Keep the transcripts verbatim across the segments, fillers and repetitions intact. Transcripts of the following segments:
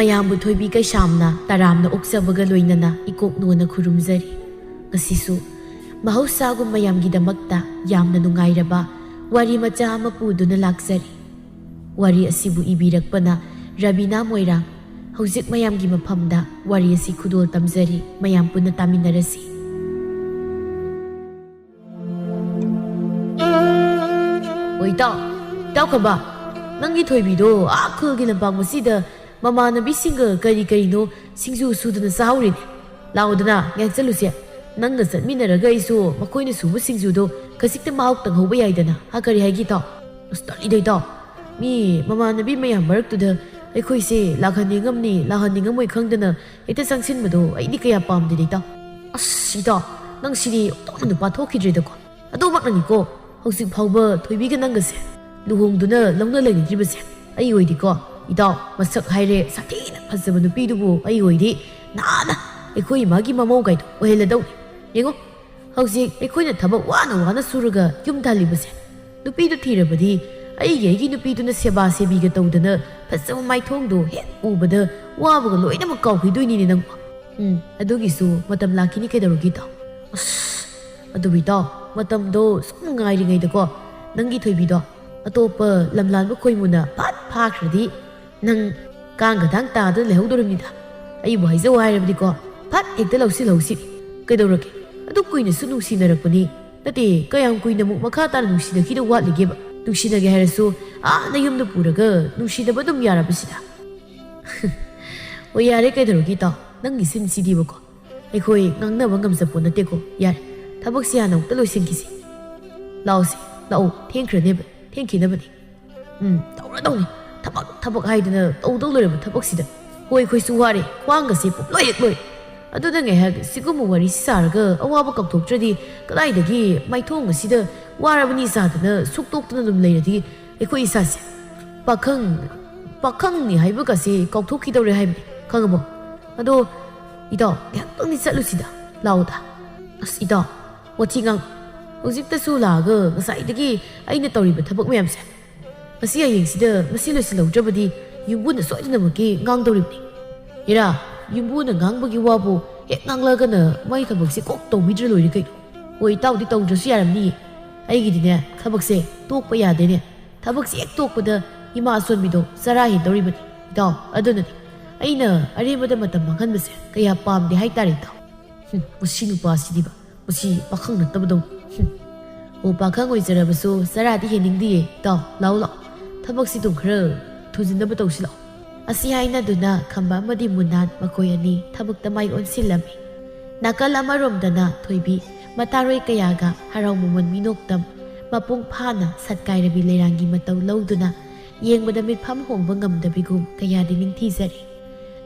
ꯃꯌꯥꯝꯕꯨ ꯊꯣꯏꯕꯤ ꯀꯩꯁꯥꯝꯅ ꯇꯔꯥꯝꯅ ꯑꯣꯛꯆꯕꯒ ꯂꯣꯏꯅꯅ ꯏꯀꯣꯛ ꯅꯣꯟꯅ ꯈꯨꯔꯨꯝꯖꯔꯤ꯫ ꯉꯁꯤꯁꯨ ꯃꯍꯧꯁꯥꯒꯨꯝ ꯃꯌꯥꯝꯒꯤꯗꯃꯛꯇ ꯌꯥꯝꯅ ꯅꯨꯡꯉꯥꯏꯔꯕ ꯋꯥꯔꯤ ꯃꯆꯥ ꯑꯃ ꯄꯨꯗꯨꯅ ꯂꯥꯛꯆꯔꯤ꯫ ꯋꯥꯔꯤ ꯑꯁꯤꯕꯨ ꯏꯕꯤꯔꯛꯄꯅ ꯔꯕꯤꯅꯥ ꯃꯣꯏꯔꯥꯡ꯫ ꯍꯧꯖꯤꯛ ꯃꯌꯥꯝꯒꯤ ꯃꯐꯝꯗ ꯋꯥꯔꯤ ꯑꯁꯤ ꯈꯨꯗꯣꯜ ꯇꯝꯖꯔꯤ, ꯃꯌꯥꯝ ꯄꯨꯟꯅ ꯇꯥꯃꯤꯟꯅꯔꯁꯤ꯫ ꯑꯣ ꯏꯇꯥꯎ, ꯏꯇꯥꯎ ꯈꯝꯕ, ꯅꯪꯒꯤ ꯊꯣꯏꯕꯤꯗꯣ ꯑꯥ ꯈꯨꯜꯒꯤ ꯂꯝꯄꯥꯛ ꯃꯁꯤꯗ ꯃꯃꯥꯟꯅꯕꯤꯁꯤꯡꯒ ꯀꯔꯤ ꯀꯔꯤꯅꯣ ꯁꯤꯡꯖꯨ ꯁꯨꯗꯅ ꯆꯥꯍꯧꯔꯤꯅꯦ꯫ ꯂꯥꯛꯑꯣꯗꯅ ꯉꯥꯏꯍꯥꯛ ꯆꯠꯂꯨꯁꯦ꯫ ꯅꯪꯒ ꯆꯠꯃꯤꯟꯅꯔꯒ ꯑꯩꯁꯨ ꯃꯈꯣꯏꯅ ꯁꯨꯕ ꯁꯤꯡꯖꯨꯗꯣ ꯈꯖꯤꯛꯇ ꯃꯍꯥꯎ ꯇꯪꯍꯧꯕ ꯌꯥꯏꯗꯅ꯫ ꯍꯥ, ꯀꯔꯤ ꯍꯥꯏꯒꯦ ꯏꯇꯥꯎ? ꯑꯁ, ꯇꯜꯂꯤꯗ ꯏꯇꯥꯎ꯫ ꯃꯤ ꯃꯃꯥꯟꯅꯕꯤ ꯃꯌꯥꯝ ꯃꯔꯛꯇꯨꯗ ꯑꯩꯈꯣꯏꯁꯦ ꯂꯥꯛꯍꯟꯅꯤꯡꯉꯝꯅꯤ ꯂꯥꯛꯍꯟꯅꯤꯡꯉꯝꯃꯣꯏ ꯈꯪꯗꯅ ꯍꯦꯛꯇ ꯆꯪꯁꯤꯟꯕꯗꯣ ꯑꯩꯗꯤ ꯀꯌꯥ ꯄꯥꯝꯗꯦꯗ ꯏꯇꯥꯎ꯫ ꯑꯁ ꯏꯇꯥꯎ, ꯅꯪ ꯁꯤꯗꯤ ꯑꯣꯟꯊꯣꯛꯅ ꯅꯨꯄꯥ ꯊꯣꯛꯈꯤꯗ꯭ꯔꯦꯗꯀꯣ꯫ ꯑꯗꯨꯃꯛꯅꯅꯤꯀꯣ ꯍꯧꯖꯤꯛ ꯐꯥꯎꯕ ꯊꯣꯏꯕꯤꯒ ꯅꯪꯒꯁꯦ ꯂꯨꯍꯣꯡꯗꯨꯅ ꯂꯧꯅ ꯂꯩꯅꯗ꯭ꯔꯤꯕꯁꯦ꯫ ꯑꯩ ꯑꯣꯏꯗꯤꯀꯣ ꯏꯇꯥꯎ, ꯃꯁꯛ ꯍꯥꯏꯔꯦ ꯁꯥꯊꯤꯅ ꯐꯖꯕ ꯅꯨꯄꯤꯗꯨꯕꯨ ꯑꯩ ꯑꯣꯏꯗꯤ ꯅꯥꯅ ꯑꯩꯈꯣꯏ ꯏꯃꯥꯒꯤ ꯃꯃꯧ ꯀꯥꯏꯗꯣ ꯑꯣꯏꯍꯜꯂꯗꯧꯅꯤ꯫ ꯌꯦꯡꯉꯣ, ꯍꯧꯖꯤꯛ ꯑꯩꯈꯣꯏꯅ ꯊꯕꯛ ꯋꯥꯅ ꯋꯥꯅ ꯁꯨꯔꯒ ꯌꯨꯝ ꯇꯥꯜꯂꯤꯕꯁꯦ, ꯅꯨꯄꯤꯗꯨ ꯊꯤꯔꯕꯗꯤ ꯑꯩꯒꯤ ꯑꯩꯒꯤ ꯅꯨꯄꯤꯗꯨꯅ ꯁꯦꯕꯥ ꯁꯦꯕꯤꯒ ꯇꯧꯗꯅ ꯐꯖꯕ ꯃꯥꯏꯊꯣꯡꯗꯣ ꯍꯦꯛ ꯎꯕꯗ ꯋꯥꯕꯒ ꯂꯣꯏꯅꯃꯛ ꯀꯥꯎꯈꯤꯗꯣꯏꯅꯤꯅꯦ ꯅꯪꯕꯣ꯫ ꯎꯝ, ꯑꯗꯨꯒꯤꯁꯨ ꯃꯇꯝ ꯂꯥꯛꯈꯤꯅꯤ ꯀꯩꯗꯧꯔꯒꯦ ꯏꯇꯥꯎ? ꯑꯁ, ꯑꯗꯨꯕꯨ ꯏꯇꯥꯎ, ꯃꯇꯝꯗꯣ ꯁꯨꯝ ꯉꯥꯏꯔꯤꯉꯩꯗꯀꯣ ꯅꯪꯒꯤ ꯊꯣꯏꯕꯤꯗꯣ ꯑꯇꯣꯞꯄ ꯂꯝꯂꯥꯟꯕ ꯈꯣꯏꯃꯨꯅ ꯐꯠ ꯐꯥꯈ꯭ꯔꯗꯤ ꯅꯪ ꯀꯥꯡꯒ ꯗꯥꯡ ꯇꯥꯗꯅ ꯂꯩꯍꯧꯗꯣꯔꯤꯕꯅꯤꯗ꯫ ꯑꯩꯕꯨ ꯍꯥꯏꯖꯧ ꯍꯥꯏꯔꯕꯗꯤꯀꯣ, ꯐꯠ ꯍꯦꯛꯇ ꯂꯧꯁꯤꯜꯍꯧꯁꯤ꯫ ꯀꯩꯗꯧꯔꯒꯦ? ꯑꯗꯨ ꯀꯨꯏꯅꯁꯨ ꯅꯨꯡꯁꯤꯅꯔꯛꯄꯅꯤ꯫ ꯅꯠꯇꯦ, ꯀꯌꯥꯝ ꯀꯨꯏꯅ ꯑꯃꯨꯛ ꯃꯈꯥ ꯇꯥꯅ ꯅꯨꯡꯁꯤꯅꯈꯤꯗ ꯋꯥꯠꯂꯤꯒꯦꯕ? ꯅꯨꯡꯁꯤꯅꯒꯦ ꯍꯥꯏꯔꯁꯨ ꯑꯥ ꯅꯌꯨꯝꯗ ꯄꯨꯔꯒ ꯅꯨꯡꯁꯤꯅꯕ ꯑꯗꯨꯝ ꯌꯥꯔꯕꯁꯤꯗ꯫ ꯑꯣ, ꯌꯥꯔꯦ, ꯀꯩꯗꯧꯔꯒꯦ ꯏꯇꯥꯎ? ꯅꯪꯒꯤ ꯁꯤꯟꯁꯤꯗꯤꯕꯀꯣ ꯑꯩꯈꯣꯏ ꯉꯥꯡꯅꯕ ꯉꯝꯖꯄꯣꯠ ꯅꯠꯇꯦꯀꯣ꯫ ꯌꯥꯔꯦ, ꯊꯕꯛꯁꯤ ꯍꯥꯟꯅ ꯑꯃꯨꯛꯇ ꯂꯣꯏꯁꯤꯟꯈꯤꯁꯤ꯫ ꯂꯥꯛꯑꯣꯁꯦ, ꯂꯥꯛꯑꯣ, ꯊꯦꯡꯈ꯭ꯔꯅꯦꯕ, ꯊꯦꯡꯈꯤꯅꯕꯅꯤ꯫ ꯎꯝ, ꯇꯧꯔꯗꯧꯅꯤ꯫ ꯊꯕꯛ, ꯊꯕꯛ ꯍꯥꯏꯗꯅ ꯇꯧꯗꯧ ꯂꯩꯔꯕ ꯊꯕꯛꯁꯤꯗ꯫ ꯍꯣꯏ, ꯑꯩꯈꯣꯏꯁꯨ ꯋꯥꯔꯦ, ꯈ꯭ꯋꯥꯡꯒꯁꯦ ꯄꯨꯝꯂꯣꯏ ꯍꯦꯛ ꯂꯣꯏꯔꯦ꯫ ꯑꯗꯨꯅ ꯉꯥꯏꯍꯥꯛ ꯁꯤꯒꯨꯝꯕ ꯋꯥꯔꯤꯁꯤ ꯁꯥꯔꯒ ꯑꯋꯥꯕ ꯀꯥꯎꯊꯣꯛꯇ꯭ꯔꯗꯤ ꯀꯗꯥꯏꯗꯒꯤ ꯃꯥꯏꯊꯣꯡ ꯑꯁꯤꯗ ꯋꯥꯔꯕꯅꯤ ꯁꯥꯗꯅ ꯁꯨꯛꯇꯣꯛꯇꯅ ꯑꯗꯨꯝ ꯂꯩꯔꯗꯤ ꯑꯩꯈꯣꯏ ꯏꯁꯥꯁꯦ ꯄꯥꯈꯪ, ꯄꯥꯈꯪꯅꯤ ꯍꯥꯏꯕꯒꯁꯦ ꯀꯥꯎꯊꯣꯛꯈꯤꯗꯧꯔꯦ ꯍꯥꯏꯕꯅꯤ, ꯈꯪꯉꯕꯣ? ꯑꯗꯣ ꯏꯇꯥꯎ, ꯉꯥꯏꯍꯥꯛꯇꯪꯗꯤ ꯆꯠꯂꯨꯁꯤꯗ, ꯂꯥꯛꯑꯣꯗ꯫ ꯑꯁ ꯏꯇꯥꯎ, ꯋꯥꯊꯤ ꯉꯥꯡ꯫ ꯍꯧꯖꯤꯛꯇꯁꯨ ꯂꯥꯛꯑꯒ ꯉꯁꯥꯏꯗꯒꯤ ꯑꯩꯅ ꯇꯧꯔꯤꯕ ꯊꯕꯛ ꯃꯌꯥꯝꯁꯦ, ꯉꯁꯤ ꯍꯌꯦꯡꯁꯤꯗ ꯃꯁꯤ ꯂꯣꯏꯁꯤꯜꯍꯧꯗ꯭ꯔꯕꯗꯤ ꯌꯨꯝꯕꯨꯅ ꯁꯣꯏꯗꯅꯃꯛꯀꯤ ꯉꯥꯡꯗꯧꯔꯤꯕꯅꯤ꯫ ꯏꯔꯥ, ꯌꯨꯝꯕꯨꯅ ꯉꯥꯡꯕꯒꯤ ꯋꯥꯕꯨ ꯍꯦꯛ ꯉꯥꯡꯂꯒꯅ ꯃꯥꯏ ꯊꯕꯛꯁꯦ ꯀꯣꯛ ꯇꯧꯕꯤꯗ꯭ꯔ ꯂꯣꯏꯔꯦ ꯀꯩꯅꯣ꯫ ꯍꯣꯏ, ꯏꯇꯥꯎꯗꯤ ꯇꯧꯗ꯭ꯔꯁꯨ ꯌꯥꯔꯝꯅꯤꯌꯦ꯫ ꯑꯩꯒꯤꯗꯤꯅꯦ, ꯊꯕꯛꯁꯦ ꯇꯣꯛꯄ ꯌꯥꯗꯦꯅꯦ꯫ ꯊꯕꯛꯁꯦ ꯍꯦꯛ ꯇꯣꯛꯄꯗ ꯏꯃꯥ ꯑꯁꯣꯟꯕꯤꯗꯣ ꯆꯔꯥ ꯍꯦꯟꯗꯧꯔꯤꯕꯅꯤ, ꯏꯇꯥꯎ꯫ ꯑꯗꯨꯅꯅꯤ ꯑꯩꯅ ꯑꯔꯦꯝꯕꯗ ꯃꯇꯝ ꯃꯥꯡꯍꯟꯕꯁꯦ ꯀꯌꯥ ꯄꯥꯝꯗꯦ ꯍꯥꯏꯇꯥꯔꯦ, ꯏꯇꯥꯎ꯫ ꯍꯨꯝ, ꯃꯁꯤ ꯅꯨꯄꯥꯁꯤꯗꯤꯕ, ꯃꯁꯤ ꯄꯥꯈꯪ ꯅꯠꯇꯕꯗꯧ꯫ ꯍꯨꯝ꯫ ꯑꯣ, ꯄꯥꯈꯪ ꯑꯣꯏꯖꯔꯕꯁꯨ ꯆꯔꯥꯗꯤ ꯍꯦꯟꯅꯤꯡꯗꯤꯌꯦ, ꯏꯇꯥꯎ꯫ ꯂꯥꯎ, ꯂꯥꯎ꯫ ꯊꯕꯛꯁꯤ ꯑꯗꯨꯝ ꯈꯔ ꯊꯨꯖꯤꯟꯅꯕ ꯇꯧꯁꯤ ꯂꯥꯎ꯫ ꯑꯁꯤ ꯍꯥꯏꯅꯗꯨꯅ ꯈꯝꯕ ꯑꯃꯗꯤ ꯃꯨꯅꯥꯟ ꯃꯈꯣꯏ ꯑꯅꯤ ꯊꯕꯛꯇ ꯃꯥꯏ ꯑꯣꯟꯁꯤꯜꯂꯝꯃꯤ꯫ ꯅꯥꯀꯜ ꯑꯃꯔꯣꯝꯗꯅ ꯊꯣꯏꯕꯤ ꯃꯇꯥꯔꯣꯏ ꯀꯌꯥꯒ ꯍꯔꯥꯎ ꯃꯃꯣꯟ ꯃꯤꯅꯣꯛꯇꯝ ꯃꯄꯨꯡ ꯐꯥꯅ ꯁꯠꯀꯥꯏꯔꯕꯤ ꯂꯩꯔꯥꯡꯒꯤ ꯃꯇꯧ ꯂꯧꯗꯨꯅ ꯌꯦꯡꯕꯗ ꯃꯤꯠꯐꯝ ꯍꯣꯡꯕ ꯉꯝꯗꯕꯤꯒꯨꯝ ꯀꯌꯥꯗꯤ ꯅꯤꯡꯊꯤꯖꯔꯤ꯫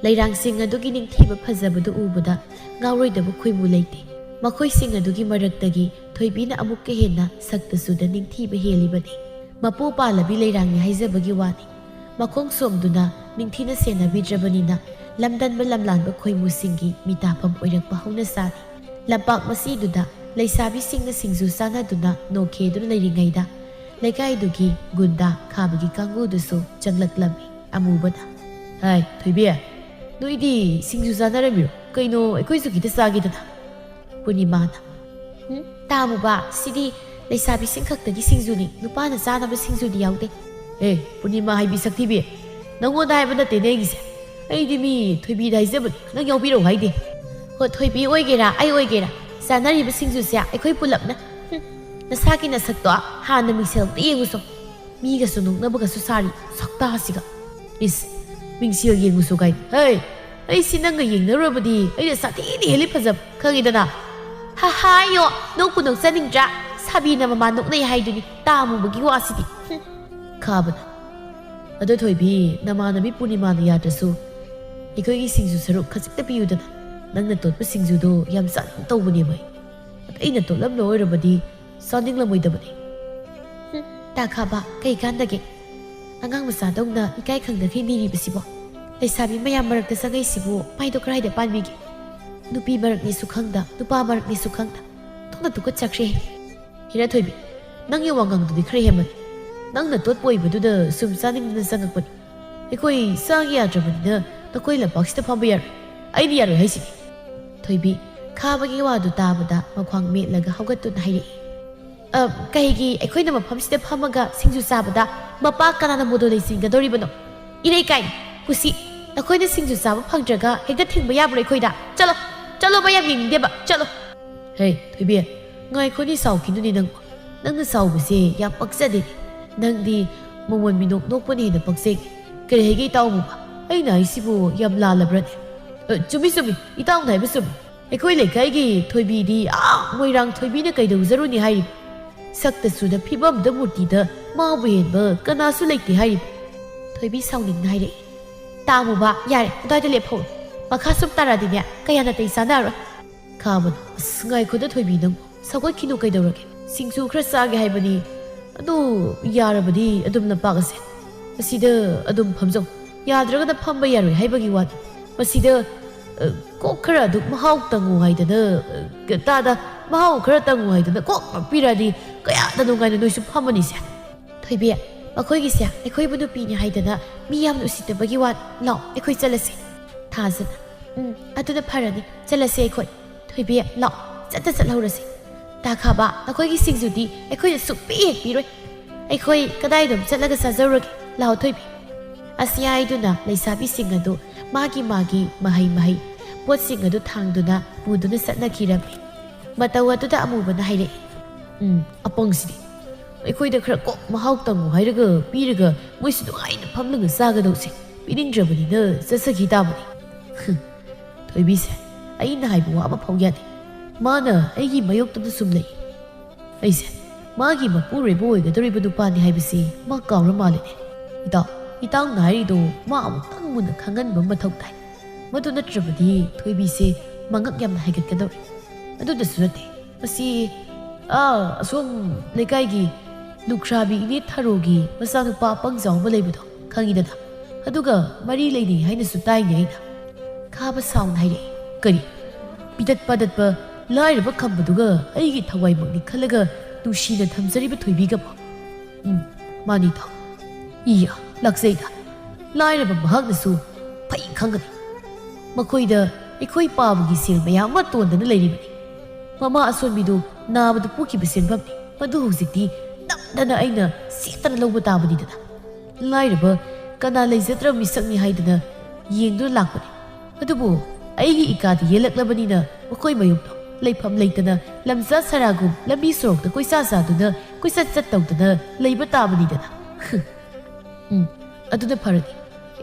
ꯂꯩꯔꯥꯡꯁꯤꯡ ꯑꯗꯨꯒꯤ ꯅꯤꯡꯊꯤꯕ ꯐꯖꯕꯗꯨ ꯎꯕꯗ ꯉꯥꯎꯔꯣꯏꯗꯕ ꯈꯣꯏꯃꯨ ꯂꯩꯇꯦ꯫ ꯃꯈꯣꯏꯁꯤꯡ ꯑꯗꯨꯒꯤ ꯃꯔꯛꯇꯒꯤ ꯊꯣꯏꯕꯤꯅ ꯑꯃꯨꯛꯀ ꯍꯦꯟꯅ ꯁꯛꯇ ꯆꯨꯗ ꯅꯤꯡꯊꯤꯕ ꯍꯦꯜꯂꯤꯕꯅꯤ꯫ ꯃꯄꯨ ꯄꯥꯜꯂꯕꯤ ꯂꯩꯔꯥꯡꯅꯤ ꯍꯥꯏꯖꯕꯒꯤ ꯋꯥꯅꯤ꯫ ꯃꯈꯣꯡ ꯁꯣꯝꯗꯨꯅ ꯅꯤꯡꯊꯤꯅ ꯁꯦꯟꯅꯕꯤꯗ꯭ꯔꯕꯅꯤꯅ ꯂꯝꯗꯟꯕ ꯂꯝꯂꯥꯟꯕ ꯈꯣꯏꯃꯨꯁꯤꯡꯒꯤ ꯃꯤꯇꯥꯐꯝ ꯑꯣꯏꯔꯛꯄ ꯍꯧꯅ ꯁꯥꯔꯤ꯫ ꯂꯝꯄꯥꯛ ꯃꯁꯤꯗꯨꯗ ꯂꯩꯁꯥꯕꯤꯁꯤꯡꯅ ꯁꯤꯡꯖꯨ ꯆꯥꯅꯗꯨꯅ ꯅꯣꯛꯈꯦꯗꯨꯅ ꯂꯩꯔꯤꯉꯩꯗ ꯂꯩꯀꯥꯏꯗꯨꯒꯤ ꯒꯨꯟꯗꯥ ꯈꯥꯕꯒꯤ ꯀꯥꯡꯕꯨꯗꯨꯁꯨ ꯆꯪꯂꯛꯂꯝꯃꯤ꯫ ꯑꯃꯨꯕꯅ, "ꯍꯥꯏ, ꯊꯣꯏꯕꯤ, ꯅꯣꯏꯗꯤ ꯁꯤꯡꯖꯨ ꯆꯥꯅꯔꯝꯃꯤꯔꯣ? ꯀꯩꯅꯣ, ꯑꯩꯈꯣꯏꯁꯨ ꯈꯤꯇ ꯆꯥꯒꯦꯗꯅ?" ꯄꯨꯔꯅꯤꯃꯥꯅ, "ꯎꯝ, ꯇꯥꯃꯨꯕ, ꯁꯤꯗꯤ ꯂꯩꯁꯥꯕꯤꯁꯤꯡ ꯈꯛꯇꯒꯤ ꯁꯤꯡꯖꯨꯅꯤ, ꯅꯨꯄꯥꯅ ꯆꯥꯅꯕ ꯁꯤꯡꯖꯨꯗꯤ ꯌꯥꯎꯗꯦ꯫" "ꯑꯦ, ꯄꯨꯔꯅꯤꯃꯥ ꯍꯥꯏꯕꯤ ꯁꯛꯊꯤꯕꯤ, ꯅꯪꯉꯣꯟꯗ ꯍꯥꯏꯕ ꯅꯠꯇꯦꯅꯦ ꯑꯩꯒꯤꯁꯦ꯫ ꯑꯩꯗꯤ ꯃꯤ ꯊꯣꯏꯕꯤꯗ ꯍꯥꯏꯖꯕꯅꯤ, ꯅꯪ ꯌꯥꯎꯕꯤꯔꯛꯎ ꯍꯥꯏꯗꯦ꯫" "ꯍꯣ, ꯊꯣꯏꯕꯤ ꯑꯣꯏꯒꯦꯔꯥ ꯑꯩ ꯑꯣꯏꯒꯦꯔꯥ, ꯆꯥꯅꯔꯤꯕ ꯁꯤꯡꯖꯨꯁꯦ ꯑꯩꯈꯣꯏ ꯄꯨꯂꯞꯅ꯫ ꯍꯨꯝ, ꯅꯁꯥꯒꯤ ꯅꯁꯛꯇꯣ ꯍꯥꯟꯅ ꯃꯤꯡꯁꯦꯜ ꯑꯝꯇ ꯌꯦꯡꯉꯨꯁꯣ꯫ ꯃꯤꯒꯁꯨ ꯅꯣꯛꯅꯕꯒꯁꯨ ꯁꯥꯔꯤ, ꯁꯛꯇꯥꯁꯤꯒ꯫" "ꯏꯁ, ꯃꯤꯡꯁꯦꯜ ꯌꯦꯡꯉꯨꯁꯣ ꯀꯥꯏꯅ꯫ ꯍꯩ, ꯑꯩꯁꯤ ꯅꯪꯒ ꯌꯦꯡꯅꯔꯨꯔꯕꯗꯤ ꯑꯩꯅ ꯁꯥꯊꯤꯅ ꯍꯦꯜꯂꯤ ꯐꯖꯕ, ꯈꯪꯉꯤꯗꯅ?" "ꯍꯥ ꯍꯥꯏꯌꯣ, ꯅꯣꯛꯄꯨ ꯅꯣꯛꯆꯅꯤꯡꯗ꯭ꯔꯥ? ꯁꯥꯕꯤꯅ ꯃꯃꯥ ꯅꯣꯛꯅꯩ ꯍꯥꯏꯗꯨꯅꯤ, ꯇꯥꯃꯨꯕꯒꯤ ꯋꯥꯁꯤꯗꯤ꯫" ꯍꯨꯝ꯫ ꯈꯥꯕꯅ, "ꯑꯗꯣ ꯊꯣꯏꯕꯤ, ꯅꯃꯥꯟꯅꯕꯤ ꯄꯨꯔꯅꯤꯃꯥꯅ ꯌꯥꯗ꯭ꯔꯁꯨ ꯑꯩꯈꯣꯏꯒꯤ ꯁꯤꯡꯖꯨ ꯁꯔꯨꯛ ꯈꯖꯤꯛꯇ ꯄꯤꯌꯨꯗꯅ꯫ ꯅꯪꯅ ꯇꯣꯠꯄ ꯁꯤꯡꯖꯨꯗꯣ ꯌꯥꯝ ꯆꯥꯅꯤꯡ ꯇꯧꯕꯅꯦꯕ ꯑꯩ꯫ ꯑꯗ ꯑꯩꯅ ꯇꯣꯠꯂꯝꯕ ꯑꯣꯏꯔꯕꯗꯤ ꯆꯥꯅꯤꯡꯂꯝꯃꯣꯏꯗꯕꯅꯤ꯫" "ꯍꯨꯝ, ꯇꯥ ꯈꯥꯕ, ꯀꯩ ꯀꯥꯟꯗꯒꯦ? ꯑꯉꯥꯡ ꯃꯆꯥꯗꯧꯅ ꯏꯀꯥꯏ ꯈꯪꯗꯈꯩ ꯅꯤꯔꯤꯕꯁꯤꯕꯣ? ꯂꯩꯁꯥꯕꯤ ꯃꯌꯥꯝ ꯃꯔꯛꯇ ꯆꯪꯉꯛꯏꯁꯤꯕꯨ ꯃꯥꯏꯗꯣ ꯀꯔꯥꯏꯗ ꯄꯥꯟꯕꯤꯒꯦ? ꯅꯨꯄꯤ ꯃꯔꯛꯅꯤꯁꯨ ꯈꯪꯗ, ꯅꯨꯄꯥ ꯃꯔꯛꯅꯤꯁꯨ ꯈꯪꯗ꯫ ꯊꯣꯛꯅ ꯇꯨꯀꯠꯆꯈ꯭ꯔꯦ꯫" "ꯍꯤꯔꯥꯊꯣꯏꯕꯤ, ꯅꯪꯒꯤ ꯋꯥꯉꯥꯡꯗꯨꯗꯤ ꯈꯔ ꯍꯦꯟꯃꯜꯂꯤ꯫ ꯅꯪꯅ ꯇꯣꯠꯄ ꯑꯣꯏꯕꯗꯨꯗ ꯁꯨꯝ ꯆꯥꯅꯤꯡꯗꯅ ꯆꯪꯉꯛꯄꯅꯤ꯫ ꯑꯩꯈꯣꯏ ꯆꯥꯒꯦ ꯌꯥꯗ꯭ꯔꯕꯅꯤꯅ ꯅꯈꯣꯏ ꯂꯝꯄꯥꯛꯁꯤꯗ ꯐꯝꯕ ꯌꯥꯔꯣꯏ꯫ ꯑꯩꯗꯤ ꯌꯥꯔꯣꯏ ꯍꯥꯏꯁꯤꯅꯤ꯫ ꯊꯣꯏꯕꯤ ꯈꯥꯕꯒꯤ ꯋꯥꯗꯨ ꯇꯥꯕꯗ ꯃꯈ꯭ꯋꯥꯡ ꯃꯦꯠꯂꯒ ꯍꯧꯒꯠꯇꯨꯅ ꯍꯥꯏꯔꯛꯏ꯫ "ꯑ, ꯀꯩꯒꯤ ꯑꯩꯈꯣꯏꯅ ꯃꯐꯝꯁꯤꯗ ꯐꯝꯃꯒ ꯁꯤꯡꯖꯨ ꯆꯥꯕꯗ ꯃꯄꯥ ꯀꯅꯥꯅ ꯃꯣꯗꯣ ꯂꯩꯁꯤꯟꯒꯗꯧꯔꯤꯕꯅꯣ? ꯏꯔꯩ ꯀꯥꯏ, ꯀꯨꯁꯤ, ꯅꯈꯣꯏꯅ ꯁꯤꯡꯖꯨ ꯆꯥꯕ ꯐꯪꯗ꯭ꯔꯒ ꯍꯦꯛꯇ ꯊꯤꯡꯕ ꯌꯥꯕ꯭ꯔꯣ ꯑꯩꯈꯣꯏꯗ? ꯆꯠꯂꯣ, ꯆꯠꯂꯣꯕ, ꯌꯥꯝ ꯌꯦꯡꯅꯤꯡꯗꯦꯕ, ꯆꯠꯂꯣ!" "ꯍꯦ, ꯊꯣꯏꯕꯤ, ꯉꯥꯏꯈꯣꯅꯦ, ꯁꯥꯎꯈꯤꯅꯨꯅꯦ ꯅꯪꯕꯣ꯫ ꯅꯪꯅ ꯁꯥꯎꯕꯁꯦ ꯌꯥꯝ ꯄꯛꯆꯗꯦ꯫ ꯅꯪꯗꯤ ꯃꯃꯣꯟ ꯃꯤꯅꯣꯛ ꯅꯣꯛꯄꯅ ꯍꯦꯟꯅ ꯄꯛꯆꯩ꯫ ꯀꯔꯤ ꯍꯥꯏꯒꯦ ꯏꯇꯥꯎꯕꯨ? ꯑꯩꯅ ꯍꯥꯏꯁꯤꯕꯨ ꯌꯥꯝ ꯂꯥꯜꯂꯕ꯭ꯔꯅꯦ?" "ꯑ, ꯆꯨꯝꯃꯤ, ꯆꯨꯝꯃꯤ, ꯏꯇꯥꯎꯅ ꯍꯥꯏꯕ ꯆꯨꯝꯃꯤ꯫ ꯑꯩꯈꯣꯏ ꯂꯩꯀꯥꯏꯒꯤ ꯊꯣꯏꯕꯤꯗꯤ ꯑꯥ ꯃꯣꯏꯔꯥꯡ ꯊꯣꯏꯕꯤꯅ ꯀꯩꯗꯧꯖꯔꯨꯅꯤ ꯍꯥꯏꯔꯤꯕ? ꯁꯛꯇ ꯆꯨꯗ ꯐꯤꯕꯝꯗ ꯃꯨꯔꯇꯤꯗ ꯃꯥꯕꯨ ꯍꯦꯟꯕ ꯀꯅꯥꯁꯨ ꯂꯩꯇꯦ ꯍꯥꯏꯔꯤꯕ꯫" ꯊꯣꯏꯕꯤ ꯁꯥꯎꯅꯤꯡꯅ ꯍꯥꯏꯔꯛꯏ꯫ "ꯇꯥꯃꯨꯕ, ꯌꯥꯔꯦ, ꯑꯗꯨꯋꯥꯏꯗ ꯂꯦꯞꯍꯧꯔꯣ꯫ ꯃꯈꯥ ꯁꯨꯝ ꯇꯥꯔꯛꯑꯗꯤꯅꯦ, ꯀꯌꯥ ꯅꯥꯇꯩ ꯆꯥꯅꯔꯣꯏ꯫" ꯈꯥꯕꯅ, "ꯑꯁ, ꯉꯥꯏꯈꯣꯗ ꯊꯣꯏꯕꯤ, ꯅꯪ ꯁꯧꯒꯠꯈꯤꯅꯨ, ꯀꯩꯗꯧꯔꯒꯦ? ꯁꯤꯡꯖꯨ ꯈꯔ ꯆꯥꯒꯦ ꯍꯥꯏꯕꯅꯤ꯫ ꯑꯗꯨ ꯌꯥꯔꯕꯗꯤ ꯑꯗꯨꯝ ꯂꯝꯄꯥꯛ ꯑꯁꯦ, ꯑꯁꯤꯗ ꯑꯗꯨꯝ ꯐꯝꯖꯧ꯫ ꯌꯥꯗ꯭ꯔꯒꯅ ꯐꯝꯕ ꯌꯥꯔꯣꯏ ꯍꯥꯏꯕꯒꯤ ꯋꯥꯅꯤ꯫ ꯃꯁꯤꯗ, ꯑ, ꯀꯣꯛ ꯈꯔ ꯑꯗꯨꯝ ꯃꯍꯥꯎ ꯇꯪꯉꯨ ꯍꯥꯏꯗꯅ, ꯑ, ꯇꯥꯗ, ꯃꯍꯥꯎ ꯈꯔ ꯇꯪꯉꯨ ꯍꯥꯏꯗꯅ ꯀꯣꯛ ꯄꯤꯔꯛꯑꯗꯤ ꯀꯌꯥꯗ ꯅꯨꯡꯉꯥꯏꯅ ꯅꯣꯏꯁꯨ ꯐꯝꯃꯅꯤꯁꯦ꯫" "ꯊꯣꯏꯕꯤ, ꯃꯈꯣꯏꯒꯤꯁꯦ ꯑꯩꯈꯣꯏꯕꯨ ꯅꯨꯄꯤꯅꯤ ꯍꯥꯏꯗꯅ ꯃꯤ ꯌꯥꯝꯅ ꯎꯁꯤꯠꯇꯕꯒꯤ ꯋꯥꯅꯤ꯫ ꯂꯥꯛꯑꯣ, ꯑꯩꯈꯣꯏ ꯆꯠꯂꯁꯤ꯫" ꯊꯥꯖꯅ, "ꯎꯝ, ꯑꯗꯨꯅ ꯐꯔꯅꯤ꯫ ꯆꯠꯂꯁꯤ ꯑꯩꯈꯣꯏ꯫ ꯊꯣꯏꯕꯤ, ꯂꯥꯛꯑꯣ, ꯆꯠꯇ ꯆꯠꯍꯧꯔꯁꯤ꯫ ꯇꯥꯈꯥꯕ, ꯅꯈꯣꯏꯒꯤ ꯁꯤꯡꯖꯨꯗꯤ ꯑꯩꯈꯣꯏꯅ ꯁꯨꯛꯄꯤ ꯍꯦꯛ ꯄꯤꯔꯣꯏ꯫ ꯑꯩꯈꯣꯏ ꯀꯗꯥꯏꯗ ꯑꯃ ꯆꯠꯂꯒ ꯆꯥꯖꯔꯨꯔꯒꯦ? ꯂꯥꯛꯑꯣ ꯊꯣꯏꯕꯤ꯫" ꯑꯁꯤ ꯍꯥꯏꯗꯨꯅ ꯂꯩꯁꯥꯕꯤꯁꯤꯡ ꯑꯗꯨ ꯃꯥꯒꯤ ꯃꯥꯒꯤ ꯃꯍꯩ ꯃꯍꯩ ꯄꯣꯠꯁꯤꯡ ꯑꯗꯨ ꯊꯥꯡꯗꯨꯅ ꯄꯨꯗꯨꯅ ꯆꯠꯅꯈꯤꯔꯝꯃꯤ꯫ ꯃꯇꯧ ꯑꯗꯨꯗ ꯑꯃꯨꯕꯅ ꯍꯥꯏꯔꯛꯏ, "ꯎꯝ, ꯑꯄꯪꯁꯤꯗꯤ꯫ ꯑꯩꯈꯣꯏꯗ ꯈꯔ ꯀꯣꯛ ꯃꯍꯥꯎ ꯇꯪꯉꯨ ꯍꯥꯏꯔꯒ ꯄꯤꯔꯒ ꯃꯣꯏꯁꯨ ꯅꯨꯡꯉꯥꯏꯅ ꯐꯝꯂꯒ ꯆꯥꯒꯗꯧꯁꯦ ꯄꯤꯅꯤꯡꯗ꯭ꯔꯕꯅꯤꯅ ꯆꯠꯆꯈꯤ ꯇꯥꯕꯅꯤ꯫" ꯍꯨꯝ, ꯊꯣꯏꯕꯤꯁꯦ, ꯑꯩꯅ ꯍꯥꯏꯕ ꯋꯥ ꯑꯃꯐꯥꯎ ꯌꯥꯗꯦ꯫ ꯃꯥꯅ ꯑꯩꯒꯤ ꯃꯥꯌꯣꯛꯇꯨꯗ ꯁꯨꯝ ꯂꯩ꯫ ꯑꯩꯁꯦ ꯃꯥꯒꯤ ꯃꯄꯨꯔꯣꯏꯕ ꯑꯣꯏꯒꯗꯧꯔꯤꯕ ꯅꯨꯄꯥꯅꯤ ꯍꯥꯏꯕꯁꯤ ꯃꯥ ꯀꯥꯎꯔ ꯃꯥꯜꯂꯦꯅꯦ꯫ ꯏꯇꯥꯎ, ꯏꯇꯥꯎꯅ ꯍꯥꯏꯔꯤꯗꯣ ꯃꯥ ꯑꯃꯨꯛꯇꯪ ꯃꯨꯟꯅ ꯈꯪꯍꯟꯕ ꯃꯊꯧ ꯇꯥꯏ꯫ ꯃꯗꯨ ꯅꯠꯇ꯭ꯔꯕꯗꯤ ꯊꯣꯏꯕꯤꯁꯦ ꯃꯉꯛ ꯌꯥꯝꯅ ꯍꯥꯏꯒꯠꯀꯗꯧꯔꯦ꯫ ꯑꯗꯨꯗꯁꯨ ꯅꯠꯇꯦ, ꯃꯁꯤ, ꯑꯥ, ꯑꯁꯣꯝ ꯂꯩꯀꯥꯏꯒꯤ ꯂꯨꯈ꯭ꯔꯥꯕꯤ ꯏꯅꯦ ꯊꯔꯣꯒꯤ ꯃꯆꯥꯅꯨꯄꯥ ꯑꯄꯪꯖꯥꯎ ꯑꯃ ꯂꯩꯕꯗꯣ ꯈꯪꯉꯤꯗꯅ? ꯑꯗꯨꯒ ꯃꯔꯤ ꯂꯩꯅꯩ ꯍꯥꯏꯅꯁꯨ ꯇꯥꯏꯅꯦ ꯑꯩꯅ꯫ ꯈꯥꯕ ꯁꯥꯎꯅ ꯍꯥꯏꯔꯛꯏ꯫ "ꯀꯔꯤ? ꯄꯤꯗꯠ ꯄꯥꯗꯠꯄ ꯂꯥꯏꯔꯕ ꯈꯝꯕꯗꯨꯒ ꯑꯩꯒꯤ ꯊꯋꯥꯏꯃꯛꯅꯤ ꯈꯜꯂꯒ ꯅꯨꯡꯁꯤꯅ ꯊꯝꯖꯔꯤꯕ ꯊꯣꯏꯕꯤꯒꯕꯣ?" "ꯎꯝ, ꯃꯥꯅꯤ ꯏꯇꯥꯎ꯫ ꯏꯌꯥ, ꯂꯥꯛꯆꯩꯗ꯫ ꯂꯥꯏꯔꯕ ꯃꯍꯥꯛꯅꯁꯨ ꯐꯩ ꯈꯪꯒꯅꯤ꯫ ꯃꯈꯣꯏꯗ ꯑꯩꯈꯣꯏ ꯄꯥꯕꯒꯤ ꯁꯦꯜ ꯃꯌꯥꯝ ꯑꯃ ꯇꯣꯟꯗꯅ ꯂꯩꯔꯤꯕꯅꯤ꯫ ꯃꯃꯥ ꯑꯁꯣꯟꯕꯤꯗꯨ ꯅꯥꯕꯗ ꯄꯨꯈꯤꯕ ꯁꯦꯟꯐꯝꯅꯤ꯫ ꯃꯗꯨ ꯍꯧꯖꯤꯛꯇꯤ ꯅꯝꯗꯅ ꯑꯩꯅ ꯁꯦꯠꯇꯅ ꯂꯧꯕ ꯇꯥꯕꯅꯤꯗꯅ꯫ ꯂꯥꯏꯔꯕ ꯀꯅꯥ ꯂꯩꯖꯗ꯭ꯔꯕ ꯃꯤꯁꯛꯅꯤ ꯍꯥꯏꯗꯅ ꯌꯦꯡꯗꯨꯅ ꯂꯥꯛꯄꯅꯤ꯫ ꯑꯗꯨꯕꯨ ꯑꯩꯒꯤ ꯏꯀꯥꯗ ꯌꯦꯜꯂꯛꯂꯕꯅꯤꯅ ꯃꯈꯣꯏ ꯃꯌꯨꯝꯗꯣ ꯂꯩꯐꯝ ꯂꯩꯇꯅ ꯂꯝꯖꯥ ꯁꯔꯥꯒꯨꯝ ꯂꯝꯕꯤ ꯁꯣꯔꯣꯛꯇ ꯀꯣꯏꯆꯥ ꯆꯥꯗꯨꯅ ꯀꯣꯏꯆꯠ ꯆꯠ ꯇꯧꯗꯨꯅ ꯂꯩꯕ ꯇꯥꯕꯅꯤꯗꯅ꯫ ꯎꯝ, ꯑꯗꯨꯅ ꯐꯔꯅꯤ꯫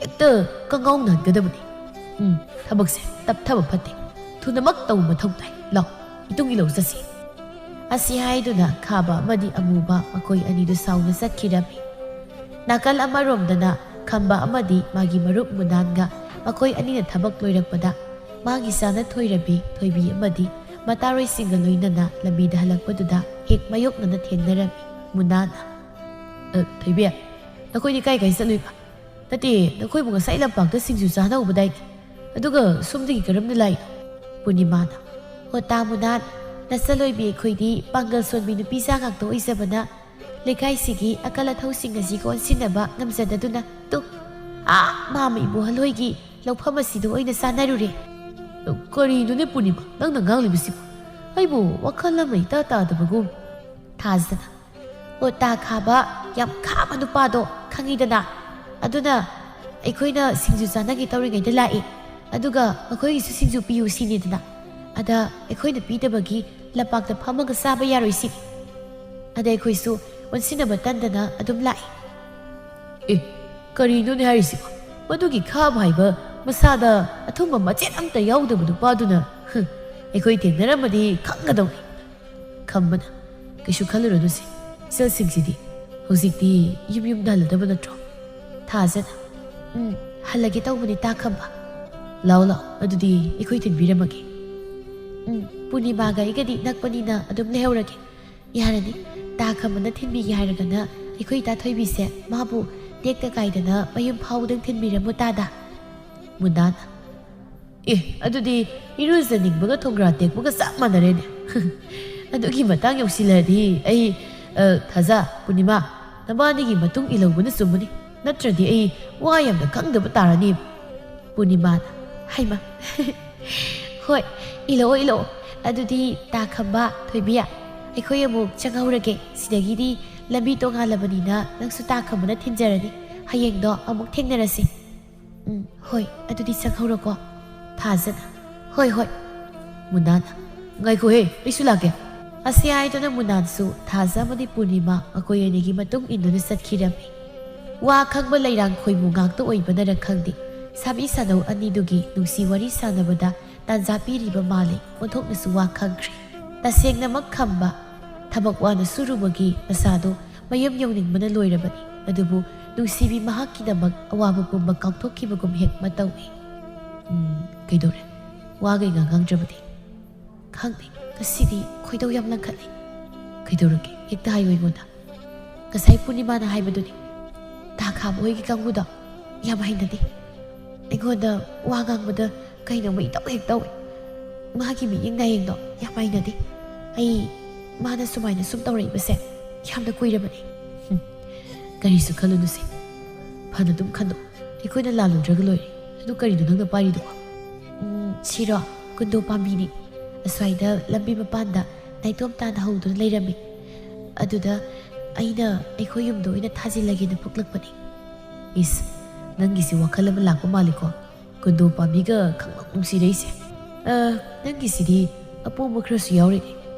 ꯍꯦꯛꯇ ꯀꯉꯥꯎ ꯅꯥꯟꯒꯗꯕꯅꯤ꯫ ꯎꯝ, ꯊꯕꯛꯁꯦ ꯇꯞꯊꯕ ꯐꯠꯇꯦ꯫ ꯊꯨꯅꯃꯛ ꯇꯧꯕ ꯃꯊꯧ ꯇꯥꯏ꯫ ꯂꯥꯎ, ꯏꯇꯨꯡ ꯏꯜꯂꯧ ꯆꯠꯁꯤ꯫ ꯑꯁꯤ ꯍꯥꯏꯗꯨꯅ ꯈꯥꯕ ꯑꯃꯗꯤ ꯑꯃꯨꯕ ꯃꯈꯣꯏ ꯑꯅꯤꯗꯨ ꯁꯥꯎꯅ ꯆꯠꯈꯤꯔꯝꯃꯤ꯫ ꯅꯥꯀꯜ ꯑꯃꯔꯣꯝꯗꯅ ꯈꯝꯕ ꯑꯃꯗꯤ ꯃꯥꯒꯤ ꯃꯔꯨꯞ ꯃꯨꯅꯥꯟꯒ ꯃꯈꯣꯏ ꯑꯅꯤꯅ ꯊꯕꯛ ꯂꯣꯏꯔꯛꯄꯗ ꯃꯥꯒꯤ ꯆꯥꯅ ꯊꯣꯏꯔꯕꯤ ꯊꯣꯏꯕꯤ ꯑꯃꯗꯤ ꯃꯇꯥꯔꯣꯏꯁꯤꯡꯒ ꯂꯣꯏꯅꯅ ꯂꯝꯕꯤꯗ ꯍꯜꯂꯛꯄꯗꯨꯗ ꯍꯦꯛ ꯃꯥꯌꯣꯛꯅꯅ ꯊꯦꯡꯅꯔꯝꯃꯤ꯫ ꯃꯨꯅꯥꯟꯅ, "ꯑ, ꯊꯣꯏꯕꯤ, ꯅꯈꯣꯏꯗꯤ ꯀꯥꯏ ꯀꯥꯏ ꯆꯠꯂꯨꯏꯕ? ꯅꯠꯇꯦ, ꯅꯈꯣꯏꯕꯨ ꯉꯁꯥꯏ ꯂꯝꯄꯥꯛꯇ ꯁꯤꯡꯖꯨ ꯆꯥꯅ ꯎꯕꯗꯥꯏꯅꯦ? ꯑꯗꯨꯒ ꯁꯣꯝꯗꯒꯤ ꯀꯔꯝꯅ ꯂꯥꯛꯏꯅꯣ?" ꯄꯨꯔꯅꯤꯃꯥꯅ, "ꯍꯣ ꯇꯥ ꯃꯨꯅꯥꯟ, ꯅꯆꯜꯂꯣꯏꯕꯤ ꯑꯩꯈꯣꯏꯗꯤ ꯄꯥꯡꯒꯜ ꯁꯣꯟꯕꯤ ꯅꯨꯄꯤ ꯆꯥ ꯉꯥꯛꯇ ꯑꯣꯏꯖꯕꯅ ꯂꯩꯀꯥꯏꯁꯤꯒꯤ ꯑꯀꯜ ꯑꯊꯧꯁꯤꯡ ꯑꯁꯤꯒ ꯑꯣꯟꯁꯤꯟꯅꯕ ꯉꯝꯖꯗꯗꯨꯅ ꯇꯨ, ꯑꯥ ꯃꯥꯃ ꯏꯕꯣꯍꯜ ꯍꯣꯏꯒꯤ ꯂꯧꯐꯝ ꯑꯁꯤꯗ ꯑꯣꯏꯅ ꯆꯥꯅꯔꯨꯔꯦ꯫" "ꯀꯔꯤꯅꯣꯅꯦ ꯄꯨꯔꯅꯤꯃꯥ, ꯅꯪꯅ ꯉꯥꯡꯂꯤꯕꯁꯤꯕꯨ? ꯑꯩꯕꯨ ꯋꯥꯈꯜ ꯑꯃ ꯏꯇꯥ ꯇꯥꯗꯕꯒꯨꯝ꯫" ꯊꯥꯖꯅ, "ꯑꯣ ꯇꯥ ꯈꯥꯕ, ꯌꯥꯝ ꯈꯥꯕ ꯅꯨꯄꯥꯗꯣ ꯈꯪꯉꯤꯗꯅ꯫ ꯑꯗꯨꯅ ꯑꯩꯈꯣꯏꯅ ꯁꯤꯡꯖꯨ ꯆꯥꯅꯒꯦ ꯇꯧꯔꯤꯉꯩꯗ ꯂꯥꯛꯑꯦ꯫ ꯑꯗꯨꯒ ꯃꯈꯣꯏꯒꯤꯁꯨ ꯁꯤꯡꯖꯨ ꯄꯤꯌꯨ ꯁꯤꯅꯤꯗꯅ꯫ ꯑꯗ ꯑꯩꯈꯣꯏꯅ ꯄꯤꯗꯕꯒꯤ ꯂꯝꯄꯥꯛꯇ ꯐꯝꯃꯒ ꯆꯥꯕ ꯌꯥꯔꯣꯏ ꯁꯤꯅꯤ꯫ ꯑꯗ ꯑꯩꯈꯣꯏꯁꯨ ꯑꯣꯟꯁꯤꯟꯅꯕ ꯇꯟꯗꯅ ꯑꯗꯨꯝ ꯂꯥꯛꯑꯦ꯫" "ꯑꯦ, ꯀꯔꯤꯅꯣꯅꯦ ꯍꯥꯏꯔꯤꯁꯤꯕꯣ? ꯃꯗꯨꯒꯤ ꯈꯥꯕ ꯍꯥꯏꯕ ꯃꯁꯥꯗ ꯑꯊꯨꯝꯕ ꯃꯆꯦꯠ ꯑꯝꯇ ꯌꯥꯎꯗꯕ ꯅꯨꯄꯥꯗꯨꯅ, ꯍꯨꯝ, ꯑꯩꯈꯣꯏ ꯊꯦꯡꯅꯔꯝꯃꯗꯤ ꯈꯪꯒꯗꯧꯅꯤ꯫" ꯈꯝꯕꯅ, "ꯀꯩꯁꯨ ꯈꯜꯂꯨꯔꯅꯨꯁꯦ, ꯏꯆꯜꯁꯤꯡꯁꯤꯗꯤ ꯍꯧꯖꯤꯛꯇꯤ ꯌꯨꯝ ꯌꯨꯝꯗ ꯍꯜꯂꯗꯕ ꯅꯠꯇ꯭ꯔꯣ?" ꯊꯥꯖꯅ, "ꯎꯝ, ꯍꯜꯂꯒꯦ ꯇꯧꯕꯅꯤ ꯇꯥ ꯈꯝꯕ꯫" "ꯂꯥꯛꯑꯣ ꯂꯥꯛꯑꯣ, ꯑꯗꯨꯗꯤ ꯑꯩꯈꯣꯏ ꯊꯤꯟꯕꯤꯔꯝꯃꯒꯦ꯫" "ꯎꯝ, ꯄꯨꯔꯅꯤꯃꯥꯒ ꯑꯩꯒꯗꯤ ꯅꯛꯄꯅꯤꯅ ꯑꯗꯨꯝ ꯂꯩꯍꯧꯔꯒꯦ꯫" "ꯌꯥꯔꯅꯤ, ꯇꯥ ꯈꯝꯕꯅ ꯊꯤꯟꯕꯤꯒꯦ ꯍꯥꯏꯔꯒꯅ ꯑꯩꯈꯣꯏ ꯏꯇꯥ ꯊꯣꯏꯕꯤꯁꯦ ꯃꯥꯕꯨ ꯇꯦꯛꯇ ꯀꯥꯏꯗꯅ ꯃꯌꯨꯝ ꯐꯥꯎꯕꯗꯪ ꯊꯤꯟꯕꯤꯔꯝꯃꯨ ꯇꯥꯗ꯫" ꯃꯨꯟꯗꯥꯅ, "ꯑꯦ, ꯑꯗꯨꯗꯤ ꯏꯔꯨꯖꯅꯤꯡꯕꯒ ꯊꯣꯡꯒ꯭ꯔꯥ ꯇꯦꯛꯄꯒ ꯆꯞ ꯃꯥꯟꯅꯔꯦꯅꯦ꯫" "ꯑꯗꯨꯒꯤ ꯃꯇꯥꯡ ꯌꯧꯁꯤꯜꯂꯗꯤ ꯑꯩ, ꯑ, ꯊꯥꯖ, ꯄꯨꯔꯅꯤꯃꯥ, ꯅꯕꯥꯅꯤꯒꯤ ꯃꯇꯨꯡ ꯏꯜꯍꯧꯕꯅ ꯆꯨꯝꯃꯅꯤ꯫ ꯅꯠꯇ꯭ꯔꯗꯤ ꯑꯩ ꯋꯥ ꯌꯥꯝꯅ ꯈꯪꯗꯕ ꯇꯥꯔꯅꯤ꯫ ꯄꯨꯔꯅꯤꯃꯥꯅ, ꯍꯩꯃ꯫ ꯍꯣꯏ, ꯏꯜꯂꯛꯑꯣ, ꯏꯜꯂꯛꯑꯣ꯫ ꯑꯗꯨꯗꯤ ꯇꯥ ꯈꯝꯕ, ꯊꯣꯏꯕꯤ, ꯑꯩꯈꯣꯏ ꯑꯃꯨꯛ ꯆꯪꯍꯧꯔꯒꯦ꯫ ꯁꯤꯗꯒꯤꯗꯤ ꯂꯝꯕꯤ ꯇꯣꯉꯥꯜꯂꯕꯅꯤꯅ ꯅꯪꯁꯨ ꯇꯥ ꯈꯝꯕꯅ ꯊꯤꯟꯖꯔꯅꯤ꯫ ꯍꯌꯦꯡꯗꯣ ꯑꯃꯨꯛ ꯊꯦꯡꯅꯔꯁꯤ꯫ ꯎꯝ, ꯍꯣꯏ, ꯑꯗꯨꯗꯤ ꯆꯪꯍꯧꯔꯣꯀꯣ꯫ ꯊꯥꯖꯅ, ꯍꯣꯏ, ꯍꯣꯏ꯫ ꯃꯨꯅꯥꯅ, ꯉꯥꯏꯈꯣꯍꯦ, ꯑꯩꯁꯨ ꯂꯥꯛꯀꯦ꯫ ꯑꯁꯤ ꯍꯥꯏꯗꯨꯅ ꯃꯨꯅꯥꯟꯁꯨ ꯊꯥꯖ ꯑꯃꯗꯤ ꯄꯨꯔꯅꯤꯃꯥ ꯃꯈꯣꯏ ꯑꯅꯤꯒꯤ ꯃꯇꯨꯡ ꯏꯟꯗꯨꯅ ꯆꯠꯈꯤꯔꯝꯃꯤ꯫ ꯋꯥ ꯈꯪꯕ ꯂꯩꯔꯥꯡ ꯈꯣꯏꯃꯨ ꯉꯥꯛꯇ ꯑꯣꯏꯕꯅꯔ ꯈꯪꯗꯦ, ꯁꯥꯕꯤ ꯁꯥꯅꯧ ꯑꯅꯤꯗꯨꯒꯤ ꯅꯨꯡꯁꯤ ꯋꯥꯔꯤ ꯁꯥꯟꯅꯕꯗ ꯇꯥꯟꯖꯥ ꯄꯤꯔꯤꯕ ꯃꯥꯜꯂꯦ꯫ ꯑꯣꯟꯊꯣꯛꯅꯁꯨ ꯋꯥ ꯈꯪꯈ꯭ꯔꯦ꯫ ꯇꯁꯦꯡꯅꯃꯛ ꯈꯝꯕ ꯊꯕꯛ ꯋꯥꯅ ꯁꯨꯔꯨꯕꯒꯤ ꯃꯁꯥꯗꯣ ꯃꯌꯨꯝ ꯌꯧꯅꯤꯡꯕꯅ ꯂꯣꯏꯔꯕꯅꯤ꯫ ꯑꯗꯨꯕꯨ ꯅꯨꯡꯁꯤꯕꯤ ꯃꯍꯥꯛꯀꯤꯗꯃꯛ ꯑꯋꯥꯕ ꯄꯨꯝꯕ ꯀꯥꯎꯊꯣꯛꯈꯤꯕꯒꯨꯝ ꯍꯦꯛ ꯃꯇꯧꯏ꯫ ꯎꯝ, ꯀꯩꯗꯧꯔꯦ? ꯋꯥꯒ ꯏꯉꯥꯡ ꯉꯥꯡꯗ꯭ꯔꯕꯗꯤ? ꯈꯪꯗꯦ, ꯉꯁꯤꯗꯤ ꯈꯣꯏꯗꯧ ꯌꯥꯝ ꯂꯪꯈꯠꯂꯦ꯫ ꯀꯩꯗꯧꯔꯒꯦ? ꯍꯦꯛꯇ ꯍꯥꯏꯌꯨ ꯑꯩꯉꯣꯟꯗ꯫ ꯉꯁꯥꯏ ꯄꯨꯔꯅꯤꯃꯥꯅ ꯍꯥꯏꯕꯗꯨꯅꯤ꯫ ꯇꯥ ꯈꯥꯕ ꯍꯣꯏꯒꯤ ꯀꯥꯡꯕꯨꯗꯣ ꯌꯥꯝ ꯍꯩꯅꯗꯦ꯫ ꯑꯩꯉꯣꯟꯗ ꯋꯥ ꯉꯥꯡꯕꯗ ꯀꯩꯅꯣꯃ ꯏꯇꯧ ꯍꯦꯛ ꯇꯧꯏ꯫ ꯃꯥꯒꯤ ꯃꯤꯠꯌꯦꯡ ꯅꯥꯌꯦꯡꯗꯣ ꯌꯥꯝ ꯍꯩꯅꯗꯦ꯫ ꯑꯩ ꯃꯥꯅ ꯁꯨꯃꯥꯏꯅ ꯁꯨꯝ ꯇꯧꯔꯛꯏꯕꯁꯦ ꯌꯥꯝꯅ ꯀꯨꯏꯔꯕꯅꯤ꯫ ꯍꯨꯝ, ꯀꯔꯤꯁꯨ ꯈꯜꯂꯨꯅꯨꯁꯦ꯫ ꯐꯅ ꯑꯗꯨꯝ ꯈꯟꯗꯣꯛ꯫ ꯑꯩꯈꯣꯏꯅ ꯂꯥꯜꯂꯨꯗ꯭ꯔꯒ ꯂꯣꯏꯔꯦ꯫ ꯑꯗꯨ ꯀꯔꯤꯅꯣ ꯅꯪꯅ ꯄꯥꯏꯔꯤꯗꯨꯕꯣ? ꯎꯝ, ꯁꯤꯔꯣ? ꯀꯨꯟꯗꯣ ꯄꯥꯝꯕꯤꯅꯤ꯫ ꯑꯁ꯭ꯋꯥꯏꯗ ꯂꯝꯕꯤ ꯃꯄꯥꯟꯗ ꯅꯥꯏꯇꯣꯝ ꯇꯥꯅ ꯍꯧꯗꯨꯅ ꯂꯩꯔꯝꯃꯤ꯫ ꯑꯗꯨꯗ ꯑꯩꯅ ꯑꯩꯈꯣꯏ ꯌꯨꯝꯗ ꯑꯣꯏꯅ ꯊꯥꯖꯤꯜꯂꯒꯦꯅ ꯐꯨꯛꯂꯛꯄꯅꯤ꯫ ꯏꯁ, ꯅꯪꯒꯤꯁꯤ ꯋꯥꯈꯜ ꯑꯃ ꯂꯥꯛꯄ ꯃꯥꯜꯂꯤꯀꯣ꯫ ꯀꯨꯟꯗꯣ ꯄꯥꯝꯕꯤꯒ ꯈꯪꯅꯨꯡ ꯅꯨꯡꯁꯤꯔꯛꯏꯁꯦ꯫ ꯑ, ꯅꯪꯒꯤꯁꯤꯗꯤ ꯑꯄꯣꯝꯕ ꯈꯔꯁꯨ ꯌꯥꯎꯔꯤꯅꯦ꯫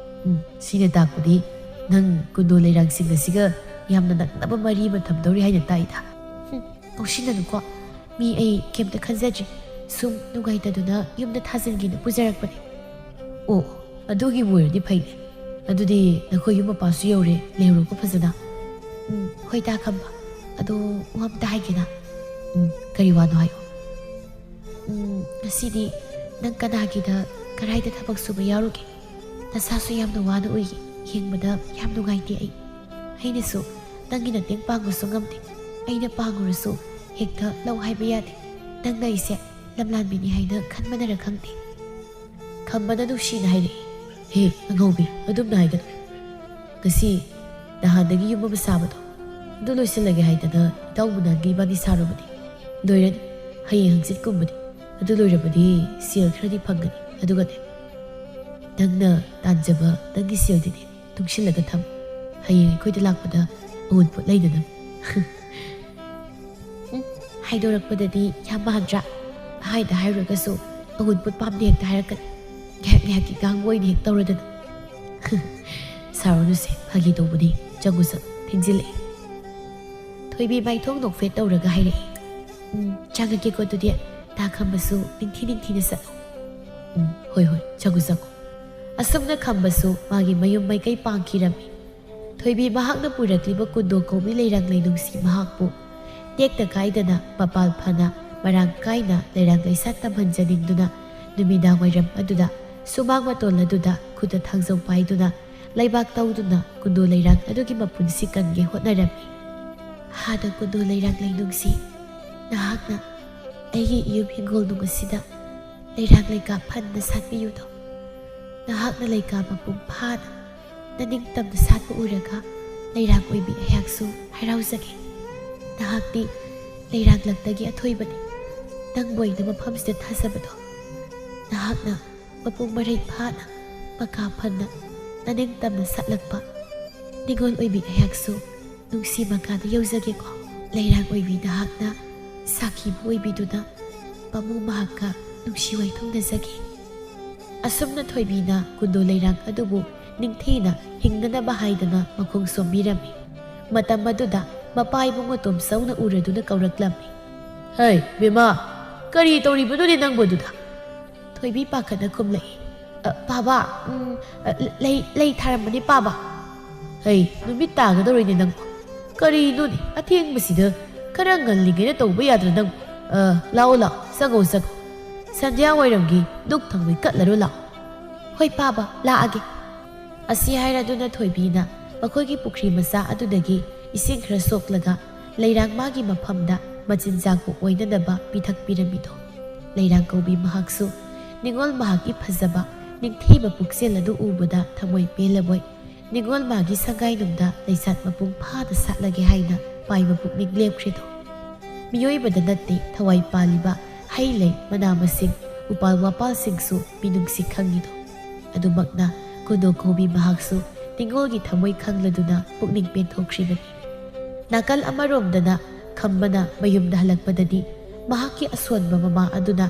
ꯎꯝ, ꯁꯤꯅ ꯇꯥꯛꯄꯗꯤ ꯅꯪ ꯀꯨꯟꯗꯣ ꯂꯩꯔꯥꯡꯁꯤꯡ ꯑꯁꯤꯒ ꯌꯥꯝꯅ ꯅꯛꯅꯕ ꯃꯔꯤ ꯑꯃ ꯊꯝꯗꯧꯔꯤ ꯍꯥꯏꯅ ꯇꯥꯛꯏꯗ꯫ ꯍꯨꯝ, ꯉꯥꯎꯁꯤꯟꯅꯅꯨꯀꯣ꯫ ꯃꯤ ꯑꯩ ꯀꯩꯝꯇ ꯈꯟꯖꯗ꯭ꯔꯤ꯫ ꯁꯨꯝ ꯅꯨꯡꯉꯥꯏꯇꯗꯨꯅ ꯌꯨꯝꯗ ꯊꯥꯖꯤꯟꯒꯦꯅ ꯄꯨꯖꯔꯛꯄꯅꯦ꯫ ꯑꯣ, ꯑꯗꯨꯒꯤꯕꯨ ꯑꯣꯏꯔꯗꯤ ꯐꯩꯅꯦ꯫ ꯑꯗꯨꯗꯤ ꯅꯈꯣꯏ ꯌꯨꯝ ꯃꯄꯥꯁꯨ ꯌꯧꯔꯦ, ꯂꯩꯍꯧꯔꯣꯀꯣ ꯐꯖꯅ꯫ ꯎꯝ, ꯍꯣꯏ ꯇꯥ ꯈꯝꯕ꯫ ꯑꯗꯣ ꯋꯥ ꯑꯝꯇ ꯍꯥꯏꯒꯦꯅ꯫ ꯎꯝ, ꯀꯔꯤ ꯋꯥꯅꯣ ꯍꯥꯏꯌꯣ꯫ ꯎꯝ, ꯉꯁꯤꯗꯤ ꯅꯪ ꯀꯅꯥꯒꯤꯗ, ꯀꯗꯥꯏꯗ ꯊꯕꯛ ꯁꯨꯕ ꯌꯥꯎꯔꯨꯒꯦ? ꯅꯁꯥꯁꯨ ꯌꯥꯝꯅ ꯋꯥꯅ ꯎꯏ꯫ ꯌꯦꯡꯕꯗ ꯌꯥꯝ ꯅꯨꯡꯉꯥꯏꯇꯦ ꯑꯩ꯫ ꯑꯩꯅꯁꯨ ꯅꯪꯒꯤ ꯃꯇꯦꯡ ꯄꯥꯡꯕꯁꯨ ꯉꯝꯗꯦ꯫ ꯑꯩꯅ ꯄꯥꯡꯉꯨꯔꯁꯨ ꯍꯦꯛꯇ ꯂꯧ ꯍꯥꯏꯕ ꯌꯥꯗꯦ꯫ ꯅꯪꯅ ꯑꯩꯁꯦ ꯂꯝꯂꯥꯟꯕꯤꯅꯤ ꯍꯥꯏꯅ ꯈꯟꯕꯅꯔ ꯈꯪꯗꯦ꯫ ꯈꯝꯕꯅ ꯅꯨꯡꯁꯤꯅ ꯍꯥꯏꯔꯛꯏ, "ꯍꯦ, ꯑꯉꯧꯕꯤ, ꯑꯗꯨꯝꯅ ꯍꯥꯏꯒꯅꯨ꯫ ꯉꯁꯤ ꯅꯍꯥꯟꯗꯒꯤ ꯌꯨꯝ ꯑꯃ ꯁꯥꯕꯗꯣ, ꯑꯗꯨ ꯂꯣꯏꯁꯤꯜꯂꯒꯦ ꯍꯥꯏꯗꯅ ꯏꯇꯥꯎ ꯃꯨꯅꯥꯟꯒ ꯏꯕꯥꯅꯤ ꯁꯥꯔꯨꯕꯅꯤ꯫ ꯂꯣꯏꯔꯅꯤ꯫ ꯍꯌꯦꯡ ꯍꯪꯆꯤꯠꯀꯨꯝꯕꯅꯤ꯫ ꯑꯗꯨ ꯂꯣꯏꯔꯕꯗꯤ ꯁꯦꯜ ꯈꯔꯗꯤ ꯐꯪꯒꯅꯤ꯫ ꯑꯗꯨꯒꯅꯦ, ꯅꯪꯅ ꯇꯥꯟꯖꯕ ꯅꯪꯒꯤ ꯁꯦꯜꯗꯤꯅꯦ ꯇꯨꯡꯁꯤꯜꯂꯒ ꯊꯝ꯫ ꯍꯌꯦꯡ ꯑꯩꯈꯣꯏꯗ ꯂꯥꯛꯄꯗ ꯑꯋꯨꯟꯄꯣꯠ ꯂꯩꯅꯅꯕ꯫ ꯎꯝ, ꯍꯥꯏꯗꯣꯔꯛꯄꯗꯗꯤ ꯌꯥꯝ ꯃꯥꯟꯗ꯭ꯔꯥ? ꯍꯥꯏꯗ ꯍꯥꯏꯔꯨꯔꯒꯁꯨ ꯑꯋꯨꯟꯄꯣꯠ ꯄꯥꯝꯗꯦ ꯍꯦꯛꯇ ꯍꯥꯏꯔꯛꯀꯅꯤ꯫ ꯉꯥꯏꯍꯥꯛ ꯉꯥꯏꯍꯥꯛꯀꯤ ꯉꯥꯡꯕ ꯑꯣꯏꯅ ꯍꯦꯛ ꯇꯧꯔꯗꯅ꯫ ꯁꯥꯔꯨꯅꯨꯁꯦ, ꯐꯥꯒꯤ ꯇꯧꯕꯅꯤ꯫ ꯆꯪꯉꯨ ꯆꯪꯉꯨ, ꯊꯦꯡꯖꯤꯜꯂꯛꯑꯦ꯫ ꯊꯣꯏꯕꯤ ꯃꯥꯏꯊꯣꯡ ꯅꯣꯛꯐꯦꯠ ꯇꯧꯔꯒ ꯍꯥꯏꯔꯛꯏ꯫ ꯎꯝ, ꯆꯪꯉꯒꯦꯀꯣ ꯑꯗꯨꯗꯤ꯫ ꯇꯥ ꯈꯝꯕꯁꯨ ꯅꯤꯡꯊꯤ ꯅꯤꯡꯊꯤꯅ ꯆꯠꯂꯣ꯫ ꯎꯝ, ꯍꯣꯏ ꯍꯣꯏ, ꯆꯪꯉꯨ ꯆꯪꯉꯨ꯫ ꯑꯁꯨꯝꯅ ꯈꯝꯕꯁꯨ ꯃꯥꯒꯤ ꯃꯌꯨꯝ ꯃꯥꯏꯀꯩ ꯄꯥꯡꯈꯤꯔꯝꯃꯤ꯫ ꯊꯣꯏꯕꯤ ꯃꯍꯥꯛꯅ ꯄꯨꯔꯛꯂꯤꯕ ꯀꯨꯟꯗꯣ ꯀꯧꯕꯤ ꯂꯩꯔꯥꯡ ꯂꯩꯅꯨꯡꯁꯤ ꯃꯍꯥꯛꯄꯨ ꯇꯦꯛꯇ ꯀꯥꯏꯗꯅ ꯃꯄꯥꯜ ꯐꯅ ꯃꯔꯥꯡ ꯀꯥꯏꯅ ꯂꯩꯔꯥꯡ ꯂꯩꯁꯥꯠ ꯇꯝꯍꯟꯖꯅꯤꯡꯗꯨꯅ ꯅꯨꯃꯤꯗꯥꯡ ꯋꯥꯏꯔꯝ ꯑꯗꯨꯗ ꯁꯨꯃꯥꯡ ꯃꯇꯣꯜ ꯑꯗꯨꯗ ꯈꯨꯠꯇ ꯊꯥꯡꯖꯧ ꯄꯥꯏꯗꯨꯅ ꯂꯩꯕꯥꯛ ꯇꯧꯗꯨꯅ ꯀꯨꯟꯗꯣ ꯂꯩꯔꯥꯡ ꯑꯗꯨꯒꯤ ꯃꯄꯨꯟꯁꯤ ꯀꯟꯒꯦ ꯍꯣꯠꯅꯔꯝꯃꯤ꯫ ꯍꯥꯗ ꯀꯨꯟꯗꯣ ꯂꯩꯔꯥꯡ ꯂꯩꯅꯨꯡꯁꯤ, ꯅꯍꯥꯛꯅ ꯑꯩꯒꯤ ꯏꯌꯨꯝ ꯍꯤꯡꯒꯣꯜꯅꯨꯡ ꯑꯁꯤꯗ ꯂꯩꯔꯥꯡ ꯂꯩꯀꯥ ꯐꯟꯅ ꯁꯥꯠꯄꯤꯌꯨꯗꯣ꯫ ꯅꯍꯥꯛꯅ ꯂꯩꯀꯥ ꯃꯄꯨꯡ ꯐꯥꯅ ꯅꯅꯤꯡꯇꯝꯅ ꯁꯥꯠꯄ ꯎꯔꯒ ꯂꯩꯔꯥꯡ ꯑꯣꯏꯕꯤ ꯑꯩꯍꯥꯛꯁꯨ ꯍꯔꯥꯎꯖꯒꯦ꯫ ꯅꯍꯥꯛꯇꯤ ꯂꯩꯔꯥꯡꯂꯛꯇꯒꯤ ꯑꯊꯣꯏꯕꯅꯤ꯫ ꯅꯪꯕꯨ ꯑꯩꯅ ꯃꯐꯝꯁꯤꯗ ꯊꯥꯖꯕꯗꯣ꯫ ꯅꯍꯥꯛꯅ ꯃꯄꯨꯡ ꯃꯔꯩ ꯐꯥꯅ ꯃꯀꯥ ꯐꯟꯅ ꯅꯅꯤꯡꯇꯝꯅ ꯁꯥꯠꯂꯛꯄ ꯅꯤꯉꯣꯜ ꯑꯣꯏꯕꯤ ꯑꯩꯍꯥꯛꯁꯨ ꯅꯨꯡꯁꯤ ꯃꯀꯥꯗ ꯌꯧꯖꯒꯦꯀꯣ꯫ ꯂꯩꯔꯥꯡ ꯑꯣꯏꯕꯤ ꯅꯍꯥꯛꯅ ꯁꯥꯈꯤꯕ ꯑꯣꯏꯕꯤꯗꯨꯅ ꯄꯥꯃꯨ ꯃꯍꯥꯛꯀ ꯅꯨꯡꯁꯤ ꯋꯥꯏꯊꯨꯡꯅꯖꯒꯦ꯫ ꯑꯁꯨꯝꯅ ꯊꯣꯏꯕꯤꯅ ꯀꯨꯟꯗꯣ ꯂꯩꯔꯥꯡ ꯑꯗꯨꯕꯨ ꯅꯤꯡꯊꯤꯅ ꯍꯤꯡꯅꯅꯕ ꯍꯥꯏꯗꯅ ꯃꯈꯣꯡ ꯁꯣꯝꯕꯤꯔꯝꯃꯤ꯫ ꯃꯇꯝ ꯑꯗꯨꯗ ꯃꯄꯥ ꯏꯕꯨꯡꯉꯣ ꯇꯣꯝꯆꯧꯅ ꯎꯔꯗꯨꯅ ꯀꯧꯔꯛꯂꯝꯃꯤ꯫ "ꯍꯩ, ꯕꯦꯝꯃ, ꯀꯔꯤ ꯇꯧꯔꯤꯕꯅꯣꯅꯦ ꯅꯪꯕꯨ ꯑꯗꯨꯗ?" ꯊꯣꯏꯕꯤ ꯄꯥꯈꯠꯅ ꯈꯨꯝꯂꯛꯏ꯫ "ꯑ, ꯄꯥꯕ, ꯎꯝ, ꯑ, ꯂꯩ, ꯂꯩ ꯊꯥꯔꯝꯕꯅꯤ ꯄꯥꯕ꯫" "ꯍꯩ, ꯅꯨꯃꯤꯠ ꯇꯥꯒꯗꯧꯔꯤꯅꯦ ꯅꯪꯕꯨ꯫ ꯀꯔꯤꯅꯣꯅꯦ, ꯑꯊꯦꯡꯕꯁꯤꯗ ꯈꯔ ꯉꯜꯂꯤꯉꯩꯗ ꯇꯧꯕ ꯌꯥꯗ꯭ꯔꯥ ꯅꯪꯕꯨ? ꯑ, ꯂꯥꯛꯑꯣ, ꯂꯥꯛꯑꯣ, ꯆꯪꯉꯣ, ꯆꯪꯉꯣ꯫ ꯁꯟꯙ꯭ꯌꯥ ꯋꯥꯏꯔꯝꯒꯤ ꯙꯨꯛ ꯊꯥꯡꯃꯩ ꯀꯠꯂꯔꯣ ꯂꯥꯛꯑꯣ꯫" "ꯍꯣꯏ ꯄꯥꯕ, ꯂꯥꯛꯑꯒꯦ꯫" ꯑꯁꯤ ꯍꯥꯏꯔꯗꯨꯅ ꯊꯣꯏꯕꯤꯅ ꯃꯈꯣꯏꯒꯤ ꯄꯨꯈ꯭ꯔꯤ ꯃꯆꯥ ꯑꯗꯨꯗꯒꯤ ꯏꯁꯤꯡ ꯈꯔ ꯁꯣꯛꯂꯒ ꯂꯩꯔꯥꯡ ꯃꯥꯒꯤ ꯃꯐꯝꯗ ꯃꯆꯤꯟꯖꯥꯛꯄꯨ ꯑꯣꯏꯅꯅꯕ ꯄꯤꯊꯛꯄꯤꯔꯝꯃꯤꯗꯣ꯫ ꯂꯩꯔꯥꯡ ꯀꯧꯕꯤ ꯃꯍꯥꯛꯁꯨ ꯅꯤꯉꯣꯜ ꯃꯍꯥꯛꯀꯤ ꯐꯖꯕ ꯅꯤꯡꯊꯤꯕ ꯄꯨꯛꯆꯦꯜ ꯑꯗꯨ ꯎꯕꯗ ꯊꯃꯣꯏ ꯄꯦꯜꯂꯕꯣꯏ ꯅꯤꯉꯣꯜ ꯃꯥꯒꯤ ꯁꯪꯒꯥꯏꯅꯨꯡꯗ ꯂꯩꯆꯠ ꯃꯄꯨꯡ ꯐꯥꯅ ꯁꯥꯠꯂꯒꯦ ꯍꯥꯏꯅ ꯄꯥꯏꯕ ꯄꯨꯛꯅꯤꯡ ꯂꯦꯞꯈ꯭ꯔꯤꯗꯣ꯫ ꯃꯤꯑꯣꯏꯕꯗ ꯅꯠꯇꯦ ꯊꯋꯥꯏ ꯄꯥꯜꯂꯤꯕ ꯍꯩ ꯂꯩ, ꯃꯅꯥ ꯃꯁꯤꯡ, ꯎꯄꯥꯜ ꯋꯥꯄꯥꯜꯁꯤꯡꯁꯨ ꯃꯤꯅꯨꯡꯁꯤ ꯈꯪꯉꯤꯗꯣ꯫ ꯑꯗꯨꯃꯛꯅ ꯀꯨꯗꯣ ꯀꯣꯕꯤ ꯃꯍꯥꯛꯁꯨ ꯅꯤꯉꯣꯜꯒꯤ ꯊꯃꯣꯏ ꯈꯪꯂꯗꯨꯅ ꯄꯨꯛꯅꯤꯡ ꯄꯦꯟꯊꯣꯛꯈ꯭ꯔꯤꯕꯅꯤ꯫ ꯅꯥꯀꯜ ꯑꯃꯔꯣꯝꯗꯅ ꯈꯝꯕꯅ ꯃꯌꯨꯝꯗ ꯍꯜꯂꯛꯄꯗꯗꯤ ꯃꯍꯥꯛꯀꯤ ꯑꯁꯣꯟꯕ ꯃꯃꯥ ꯑꯗꯨꯅ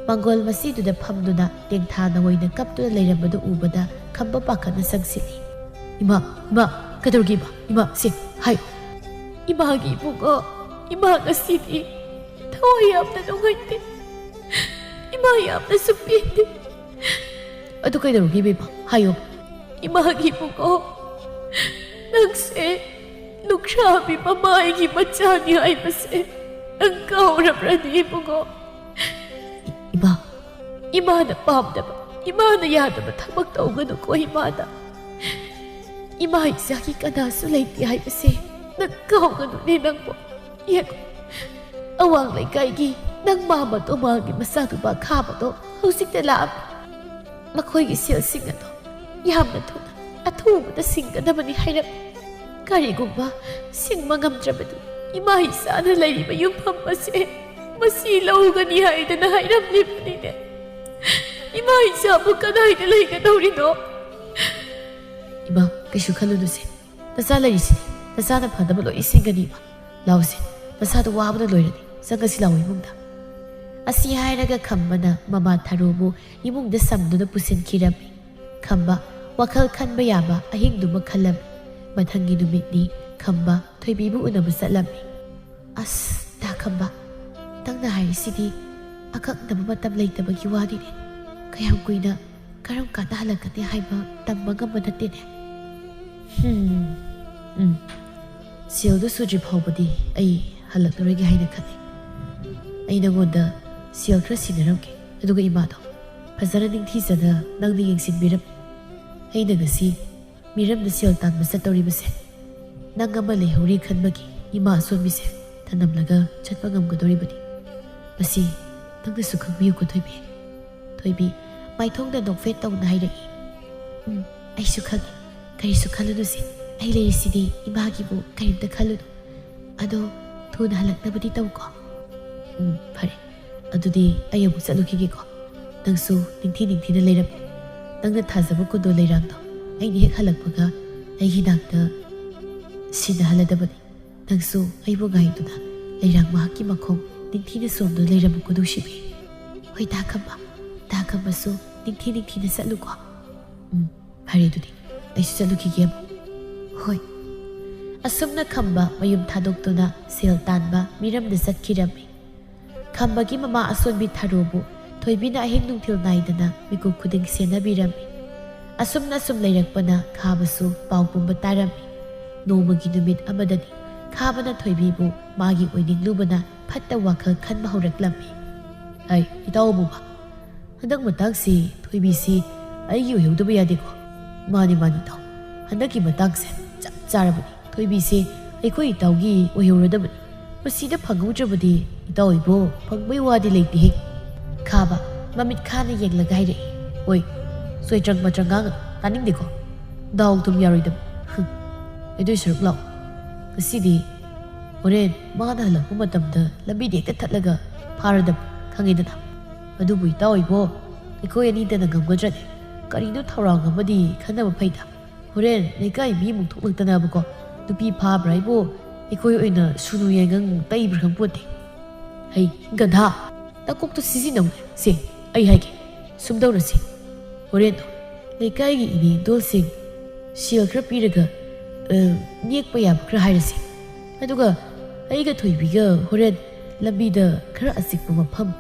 ꯃꯪꯒꯣꯜ ꯃꯆꯤꯗꯨꯗ ꯐꯝꯗꯨꯅ ꯇꯦꯡꯊꯥꯅ ꯑꯣꯏꯅ ꯀꯞꯇꯨꯅ ꯂꯩꯔꯝꯕꯗꯨ ꯎꯕꯗ ꯈꯝꯕ ꯄꯥꯈꯠꯅ ꯆꯪꯁꯤꯜꯂꯤ꯫ "ꯏꯃꯥ, ꯏꯃꯥ, ꯀꯩꯗꯧꯔꯒꯦ ꯏꯃꯥ? ꯏꯃꯥ, ꯁꯦ, ꯍꯥꯏ꯫" "ꯏꯃꯥꯒꯤ ꯏꯕꯨꯡꯉꯣ, ꯏꯃꯥ ꯉꯁꯤꯗꯤ ꯊꯋꯥꯏ ꯌꯥꯝꯅ ꯅꯨꯡꯉꯥꯏꯇꯦ꯫ ꯏꯃꯥ ꯌꯥꯝꯅꯁꯨ ꯄꯦꯟꯗꯦ꯫" "ꯑꯗꯨ ꯀꯩꯗꯧꯔꯒꯦ ꯏꯕꯦꯝꯃ? ꯍꯥꯏꯌꯣ꯫" "ꯏꯃꯥꯒꯤ ꯏꯕꯨꯡꯉꯣ, ꯅꯪꯁꯦ ꯂꯨꯈ꯭ꯔꯥꯕꯤ ꯃꯃꯥꯏꯒꯤ ꯃꯆꯥꯅꯤ ꯍꯥꯏꯕꯁꯦ ꯅꯪ ꯀꯥꯎꯔꯕ꯭ꯔꯅꯦ ꯏꯕꯨꯡꯉꯣ?" "ꯏꯃꯥ, ꯏꯃꯥꯅ ꯄꯥꯝꯗꯕ, ꯏꯃꯥꯅ ꯌꯥꯗꯕ ꯊꯕꯛ ꯇꯧꯒꯅꯨꯀꯣ ꯏꯃꯥꯗ꯫ ꯏꯃꯥ ꯏꯆꯥꯒꯤ ꯀꯅꯥꯁꯨ ꯂꯩꯇꯦ ꯍꯥꯏꯕꯁꯦ ꯅꯪ ꯀꯥꯎꯒꯅꯨꯅꯦ ꯅꯪꯕꯨ꯫ ꯌꯦꯡꯉꯣ, ꯑꯋꯥꯡ ꯂꯩꯀꯥꯏꯒꯤ ꯅꯪ ꯃꯥꯃ ꯇꯣꯃꯥꯒꯤ ꯃꯆꯥꯅꯨꯄꯥ ꯈꯥꯕꯗꯣ ꯍꯧꯖꯤꯛꯇ ꯂꯥꯛꯑꯝꯃꯤ꯫ ꯃꯈꯣꯏꯒꯤ ꯁꯦꯜꯁꯤꯡ ꯑꯗꯣ ꯌꯥꯝꯅ ꯊꯨꯅ ꯑꯊꯨꯕꯗ ꯁꯤꯡꯒꯗꯕꯅꯤ ꯍꯥꯏꯔꯝꯃꯤ꯫ ꯀꯔꯤꯒꯨꯝꯕ ꯁꯤꯡꯕ ꯉꯝꯗ꯭ꯔꯕꯗꯤ ꯏꯃꯥ ꯏꯆꯥꯅ ꯂꯩꯔꯤꯕ ꯌꯨꯝꯐꯝ ꯑꯁꯦ ꯃꯁꯤ ꯂꯧꯒꯅꯤ ꯍꯥꯏꯗꯅ ꯍꯥꯏꯔꯝꯂꯤꯕꯅꯤꯅꯦ꯫ ꯏꯃꯥ ꯏꯆꯥꯕꯨ ꯀꯗꯥꯏꯗ ꯂꯩꯒꯗꯧꯔꯤꯅꯣ?" "ꯏꯃꯥ, ꯀꯩꯁꯨ ꯈꯜꯂꯨꯅꯨꯁꯦ꯫ ꯅꯆꯥ ꯂꯩꯔꯤꯁꯤꯗꯤ ꯅꯆꯥꯅ ꯐꯅꯕ ꯂꯣꯏ ꯁꯤꯟꯒꯅꯤꯕ꯫ ꯂꯥꯎꯁꯦ, ꯅꯁꯥꯗꯣ ꯋꯥꯕꯅ ꯂꯣꯏꯔꯗꯤ ꯆꯪꯉꯁꯤ ꯂꯥꯎ ꯏꯃꯨꯡꯗ꯫" ꯑꯁꯤ ꯍꯥꯏꯔꯒ ꯈꯝꯕꯅ ꯃꯃꯥ ꯊꯔꯣꯕꯨ ꯏꯃꯨꯡꯗ ꯁꯝꯗꯨꯅ ꯄꯨꯁꯤꯟꯈꯤꯔꯝꯃꯤ꯫ ꯈꯝꯕ ꯋꯥꯈꯜ ꯈꯟꯕ ꯌꯥꯕ ꯑꯍꯤꯡꯗꯨꯃ ꯈꯜꯂꯝꯃꯤ꯫ ꯃꯊꯪꯒꯤ ꯅꯨꯃꯤꯠꯅꯤ ꯈꯝꯕ ꯊꯣꯏꯕꯤꯕꯨ ꯎꯅꯕ ꯆꯠꯂꯝꯃꯤ꯫ "ꯑꯁ, ꯗꯥ ꯈꯝꯕ, ꯅꯪꯅ ꯍꯥꯏꯔꯤꯁꯤꯗꯤ ꯑꯀꯛꯅꯕ ꯃꯇꯝ ꯂꯩꯇꯕꯒꯤ ꯋꯥꯅꯤꯅꯦ꯫ ꯀꯌꯥꯝ ꯀꯨꯏꯅ, ꯀꯔꯝ ꯀꯥꯟꯗ ꯍꯜꯂꯛꯀꯅꯤ ꯍꯥꯏꯕ ꯇꯝꯕ ꯉꯝꯕ ꯅꯠꯇꯦꯅꯦ꯫" "ꯍꯝ, ꯎꯝ꯫ ꯁꯦꯜꯗꯨ ꯁꯨꯗ꯭ꯔꯤ ꯐꯥꯎꯕꯗꯤ ꯑꯩ ꯍꯜꯂꯛꯂꯔꯣꯏꯒꯦ ꯍꯥꯏꯅ ꯈꯜꯂꯤ꯫ ꯑꯩ ꯅꯉꯣꯟꯗ ꯁꯦꯜ ꯈꯔ ꯁꯤꯟꯅꯔꯝꯒꯦ꯫ ꯑꯗꯨꯒ ꯏꯃꯥꯗꯣ ꯐꯖꯅ ꯅꯤꯡꯊꯤꯖꯅ ꯅꯪꯅ ꯌꯦꯡꯁꯤꯟꯕꯤꯔꯝꯃꯨ꯫ ꯑꯩꯅ ꯉꯁꯤ ꯃꯤꯔꯝꯗ ꯁꯦꯜ ꯇꯥꯟꯕ ꯆꯠꯇꯧꯔꯤꯕꯁꯦ ꯅꯪ ꯑꯃ ꯂꯩꯍꯧꯔꯤ ꯈꯟꯕꯒꯤ ꯏꯃꯥ ꯑꯁꯣꯟꯕꯤꯁꯦ ꯊꯅꯝꯂꯒ ꯆꯠꯄ ꯉꯝꯒꯗꯧꯔꯤꯕꯅꯤ꯫ ꯃꯁꯤ ꯅꯪꯅꯁꯨ ꯈꯪꯕꯤꯌꯨꯀꯣ ꯊꯣꯏꯕꯤ꯫" ꯊꯣꯏꯕꯤ ꯃꯥꯏꯊꯣꯡꯗ ꯅꯣꯛꯐꯦꯠ ꯇꯧꯅ ꯍꯥꯏꯔꯛꯏ꯫ "ꯎꯝ, ꯑꯩꯁꯨ ꯈꯪꯉꯤ꯫ ꯀꯔꯤꯁꯨ ꯈꯜꯂꯨꯅꯨꯁꯦ, ꯑꯩ ꯂꯩꯔꯤꯁꯤꯗꯤ꯫ ꯏꯃꯥꯒꯤꯕꯨ ꯀꯔꯤꯝꯇ ꯈꯜꯂꯨꯅꯨ꯫ ꯑꯗꯣ ꯊꯨꯅ ꯍꯜꯂꯛꯅꯕꯗꯤ ꯇꯧꯀꯣ꯫ ꯎꯝ, ꯐꯔꯦ꯫ ꯑꯗꯨꯗꯤ ꯑꯩ ꯑꯃꯨꯛ ꯆꯠꯂꯨꯈꯤꯒꯦꯀꯣ꯫ ꯅꯪꯁꯨ ꯅꯤꯡꯊꯤ ꯅꯤꯡꯊꯤꯅ ꯂꯩꯔꯝꯃꯨ꯫ ꯅꯪꯅ ꯊꯥꯖꯕ ꯀꯨꯟꯗꯣ ꯂꯩꯔꯥꯡꯗꯣ ꯑꯩꯅ ꯍꯦꯛ ꯍꯜꯂꯛꯄꯒ ꯑꯩꯒꯤ ꯅꯥꯛꯇ ꯁꯤꯟꯅꯍꯜꯂꯗꯕꯅꯤ꯫ ꯅꯪꯁꯨ ꯑꯩꯕꯨ ꯉꯥꯏꯗꯨꯅ ꯂꯩꯔꯥꯡ ꯃꯍꯥꯛꯀꯤ ꯃꯈꯣꯡ ꯅꯤꯡꯊꯤꯅ ꯁꯣꯝꯗꯨꯅ ꯂꯩꯔꯝꯃꯨꯀꯣ ꯅꯨꯡꯁꯤꯕꯤ꯫ ꯍꯣꯏ ꯇꯥ ꯈꯝꯕ, ꯇꯥ ꯈꯝꯕꯁꯨ ꯅꯤꯡꯊꯤ ꯅꯤꯡꯊꯤꯅ ꯆꯠꯂꯨꯀꯣ꯫ ꯎꯝ, ꯐꯔꯦ ꯑꯗꯨꯗꯤ, ꯑꯩꯁꯨ ꯆꯠꯂꯨꯈꯤꯒꯦ ꯑꯃꯨꯛ꯫ ꯍꯣꯏ꯫ ꯑꯁꯨꯝꯅ ꯈꯝꯕ ꯃꯌꯨꯝ ꯊꯥꯗꯣꯛꯇꯨꯅ ꯁꯦꯜ ꯇꯥꯟꯕ ꯃꯤꯔꯝꯗ ꯆꯠꯈꯤꯔꯝꯃꯤ꯫ ꯈꯝꯕꯒꯤ ꯃꯃꯥ ꯑꯁꯣꯟꯕꯤ ꯊꯔꯣꯕꯨ ꯊꯣꯏꯕꯤꯅ ꯑꯍꯤꯡ ꯅꯨꯡꯊꯤꯜ ꯅꯥꯏꯗꯅ ꯃꯤꯀꯨꯞ ꯈꯨꯗꯤꯡ ꯁꯦꯟꯅꯕꯤꯔꯝꯃꯤ꯫ ꯑꯁꯨꯝꯅ ꯑꯁꯨꯝ ꯂꯩꯔꯛꯄꯅ ꯈꯥꯕꯁꯨ ꯄꯥꯎ ꯄꯨꯝꯕ ꯇꯥꯔꯝꯃꯤ꯫ ꯅꯣꯡꯃꯒꯤ ꯅꯨꯃꯤꯠ ꯑꯃꯗꯅꯤ ꯈꯥꯕꯅ ꯊꯣꯏꯕꯤꯕꯨ ꯃꯥꯒꯤ ꯑꯣꯏꯅꯤꯡꯂꯨꯕꯅ ꯐꯠꯇ ꯋꯥꯈꯜ ꯈꯟꯕ ꯍꯧꯔꯛꯂꯝꯃꯤ꯫ "ꯑꯩ, ꯏꯇꯥꯎ ꯑꯃꯨꯕ, ꯍꯟꯗꯛ ꯃꯇꯥꯡꯁꯤ ꯊꯣꯏꯕꯤꯁꯤ ꯑꯩꯒꯤ ꯑꯣꯏꯍꯧꯗꯕ ꯌꯥꯗꯦꯀꯣ?" "ꯃꯥꯅꯤ, ꯃꯥꯅꯤ ꯏꯇꯥꯎ, ꯍꯟꯗꯛꯀꯤ ꯃꯇꯥꯡꯁꯦ ꯆꯞ ꯆꯥꯔꯕꯅꯤ꯫ ꯊꯣꯏꯕꯤꯁꯦ ꯑꯩꯈꯣꯏ ꯏꯇꯥꯎꯒꯤ ꯑꯣꯏꯍꯧꯔꯗꯕꯅꯤ꯫ ꯃꯁꯤꯗ ꯐꯪꯍꯧꯗ꯭ꯔꯕꯗꯤ ꯏꯇꯥꯎ ꯏꯕꯣ ꯐꯪꯕꯩ ꯋꯥꯗꯤ ꯂꯩꯇꯦꯍꯦ꯫" ꯈꯥꯕ ꯃꯃꯤꯠ ꯈꯥꯅ ꯌꯦꯡꯂꯒ ꯍꯥꯏꯔꯛꯏ꯫ "ꯑꯣꯏ, ꯆꯣꯏꯇ꯭ꯔꯪ ꯃꯇ꯭ꯔꯪ ꯉꯥꯡꯒꯅꯨ, ꯇꯥꯅꯤꯡꯗꯦꯀꯣ꯫ ꯗꯥꯎ ꯊꯨꯝ ꯌꯥꯔꯣꯏꯗꯕ꯫ ꯍꯨꯝ꯫ ꯑꯗꯨꯏ ꯁꯔꯨꯛ ꯂꯥꯛꯑꯣ꯫ ꯉꯁꯤꯗꯤ ꯍꯣꯔꯦꯟ ꯃꯥꯅ ꯍꯜꯂꯛꯄ ꯃꯇꯝꯗ ꯂꯝꯕꯤꯗ ꯍꯦꯛꯇ ꯊꯠꯂꯒ ꯐꯥꯔꯗꯕ, ꯈꯪꯉꯦꯗꯅ꯫ ꯑꯗꯨꯕꯨ ꯏꯇꯥꯎ ꯏꯕꯣ, ꯑꯩꯈꯣꯏ ꯑꯅꯤꯗꯅ ꯉꯝꯒꯗ꯭ꯔꯅꯦ? ꯀꯔꯤꯅꯣ ꯊꯧꯔꯥꯡ ꯑꯃꯗꯤ ꯈꯟꯅꯕ ꯐꯩꯗ꯫ ꯍꯣꯔꯦꯟ ꯂꯩꯀꯥꯏ ꯃꯤ ꯑꯃꯨꯛ ꯊꯣꯛꯂꯛꯇꯅꯕꯀꯣ, ꯅꯨꯄꯤ ꯐꯥꯕ꯭ꯔꯥ ꯍꯥꯏꯕꯨ ꯑꯩꯈꯣꯏ ꯑꯣꯏꯅ ꯁꯨꯅꯨ ꯌꯥꯏꯉꯪ ꯇꯩꯕ꯭ꯔꯥ ꯈꯪꯄꯣꯠꯇꯦ꯫ ꯍꯩ, ꯒꯟꯙꯥ, ꯅꯀꯣꯛꯇꯣ ꯁꯤꯖꯤꯟꯅꯧꯅꯦ꯫ ꯁꯦ, ꯑꯩ ꯍꯥꯏꯒꯦ, ꯁꯨꯝ ꯇꯧꯔꯁꯤ꯫ ꯍꯣꯔꯦꯟꯗꯣ ꯂꯩꯀꯥꯏꯒꯤ ꯏꯅꯦ ꯏꯟꯗꯣꯜꯁꯤꯡ ꯁꯦꯜ ꯈꯔ ꯄꯤꯔꯒ, ꯑ, ꯅꯦꯛꯄ ꯌꯥꯕ ꯈꯔ ꯍꯥꯏꯔꯁꯤ꯫ ꯑꯗꯨꯒ ꯑꯩꯒ ꯊꯣꯏꯕꯤꯒ ꯍꯣꯔꯦꯟ ꯂꯝꯕꯤꯗ ꯈꯔ ꯑꯆꯤꯛꯄ ꯃꯐꯝ,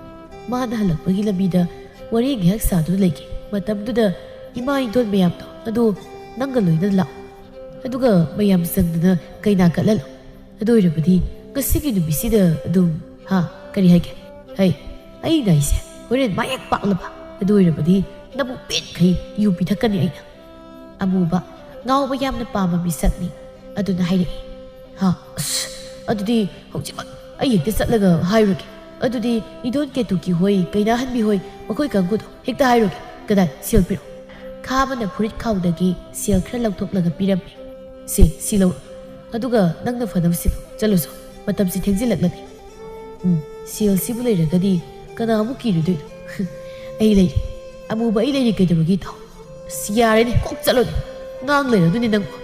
ꯃꯥꯅ ꯍꯜꯂꯛꯄꯒꯤ ꯂꯝꯕꯤꯗ ꯋꯥꯔꯤ ꯉꯥꯏꯍꯥꯛ ꯁꯥꯗꯨꯅ ꯂꯩꯒꯦ꯫ ꯃꯇꯝꯗꯨꯗ ꯏꯃꯥ ꯏꯟꯗꯣꯜ ꯃꯌꯥꯝꯗꯣ ꯑꯗꯨ ꯅꯪꯒ ꯂꯣꯏꯅꯅ ꯂꯥꯛꯑꯣ꯫ ꯑꯗꯨꯒ ꯃꯌꯥꯝ ꯆꯪꯗꯅ ꯀꯩꯅꯥ ꯀꯠꯍꯜꯂꯣ꯫ ꯑꯗꯨ ꯑꯣꯏꯔꯕꯗꯤ ꯉꯁꯤꯒꯤ ꯅꯨꯃꯤꯠꯁꯤꯗ ꯑꯗꯨꯝ, ꯍꯥ, ꯀꯔꯤ ꯍꯥꯏꯒꯦ? ꯍꯩ, ꯑꯩꯅ ꯍꯥꯏꯁꯦ, ꯍꯣꯔꯦꯟ ꯃꯥꯌꯦꯛ ꯄꯥꯛꯂꯕ ꯑꯗꯨ ꯑꯣꯏꯔꯕꯗꯤ ꯅꯕꯨꯛ ꯄꯦꯟꯈꯩ ꯌꯨ ꯄꯤꯊꯛꯀꯅꯤ ꯑꯩꯅ꯫" ꯑꯃꯨꯕ ꯉꯥꯎꯕ ꯌꯥꯝꯅ ꯄꯥꯝꯕ ꯃꯤꯁꯛꯅꯤ꯫ ꯑꯗꯨꯅ ꯍꯥꯏꯔꯛꯏ, "ꯍꯥ, ꯑꯁ, ꯑꯗꯨꯗꯤ ꯍꯧꯖꯤꯛꯃꯛ ꯑꯩ ꯍꯦꯛꯇ ꯆꯠꯂꯒ ꯍꯥꯏꯔꯨꯒꯦ꯫ ꯑꯗꯨꯗꯤ ꯏꯗꯣꯟ ꯀꯦꯇꯨꯀꯤ ꯍꯣꯏ, ꯀꯩꯅꯥꯍꯟꯕꯤ ꯍꯣꯏ, ꯃꯈꯣꯏ ꯀꯥꯡꯕꯨꯗꯣ ꯍꯦꯛꯇ ꯍꯥꯏꯔꯨꯒꯦ꯫ ꯀꯗꯥꯏ, ꯁꯦꯜ ꯄꯤꯔꯛꯑꯣ꯫" ꯈꯥꯕꯅ ꯐꯨꯔꯤꯠ ꯈꯥꯎꯗꯒꯤ ꯁꯦꯜ ꯈꯔ ꯂꯧꯊꯣꯛꯂꯒ ꯄꯤꯔꯝꯃꯤ꯫ "ꯁꯦ, ꯁꯤ ꯂꯧ꯫ ꯑꯗꯨꯒ ꯅꯪꯅ ꯐꯅꯕ ꯁꯤꯜꯂꯨ꯫ ꯆꯠꯂꯨꯁꯨ꯫ ꯃꯇꯝꯁꯤ ꯊꯦꯡꯖꯤꯜꯂꯛꯂꯅꯤ꯫" "ꯎꯝ, ꯁꯦꯜꯁꯤꯕꯨ ꯂꯩꯔꯒꯗꯤ ꯀꯅꯥꯃꯨꯛ ꯀꯤꯔꯨꯗꯣꯏꯅꯣ? ꯑꯩ ꯂꯩꯔꯤ꯫ ꯑꯃꯨꯕ ꯑꯩ ꯂꯩꯔꯤ ꯀꯩꯗꯧꯕꯒꯤ ꯊꯧ? ꯑꯁ, ꯌꯥꯔꯦꯅꯦ, ꯀꯣꯛ ꯆꯠꯂꯣꯅꯦ꯫ ꯉꯥꯡ ꯂꯩꯔꯗꯨꯅꯤ ꯅꯪꯕꯨ꯫"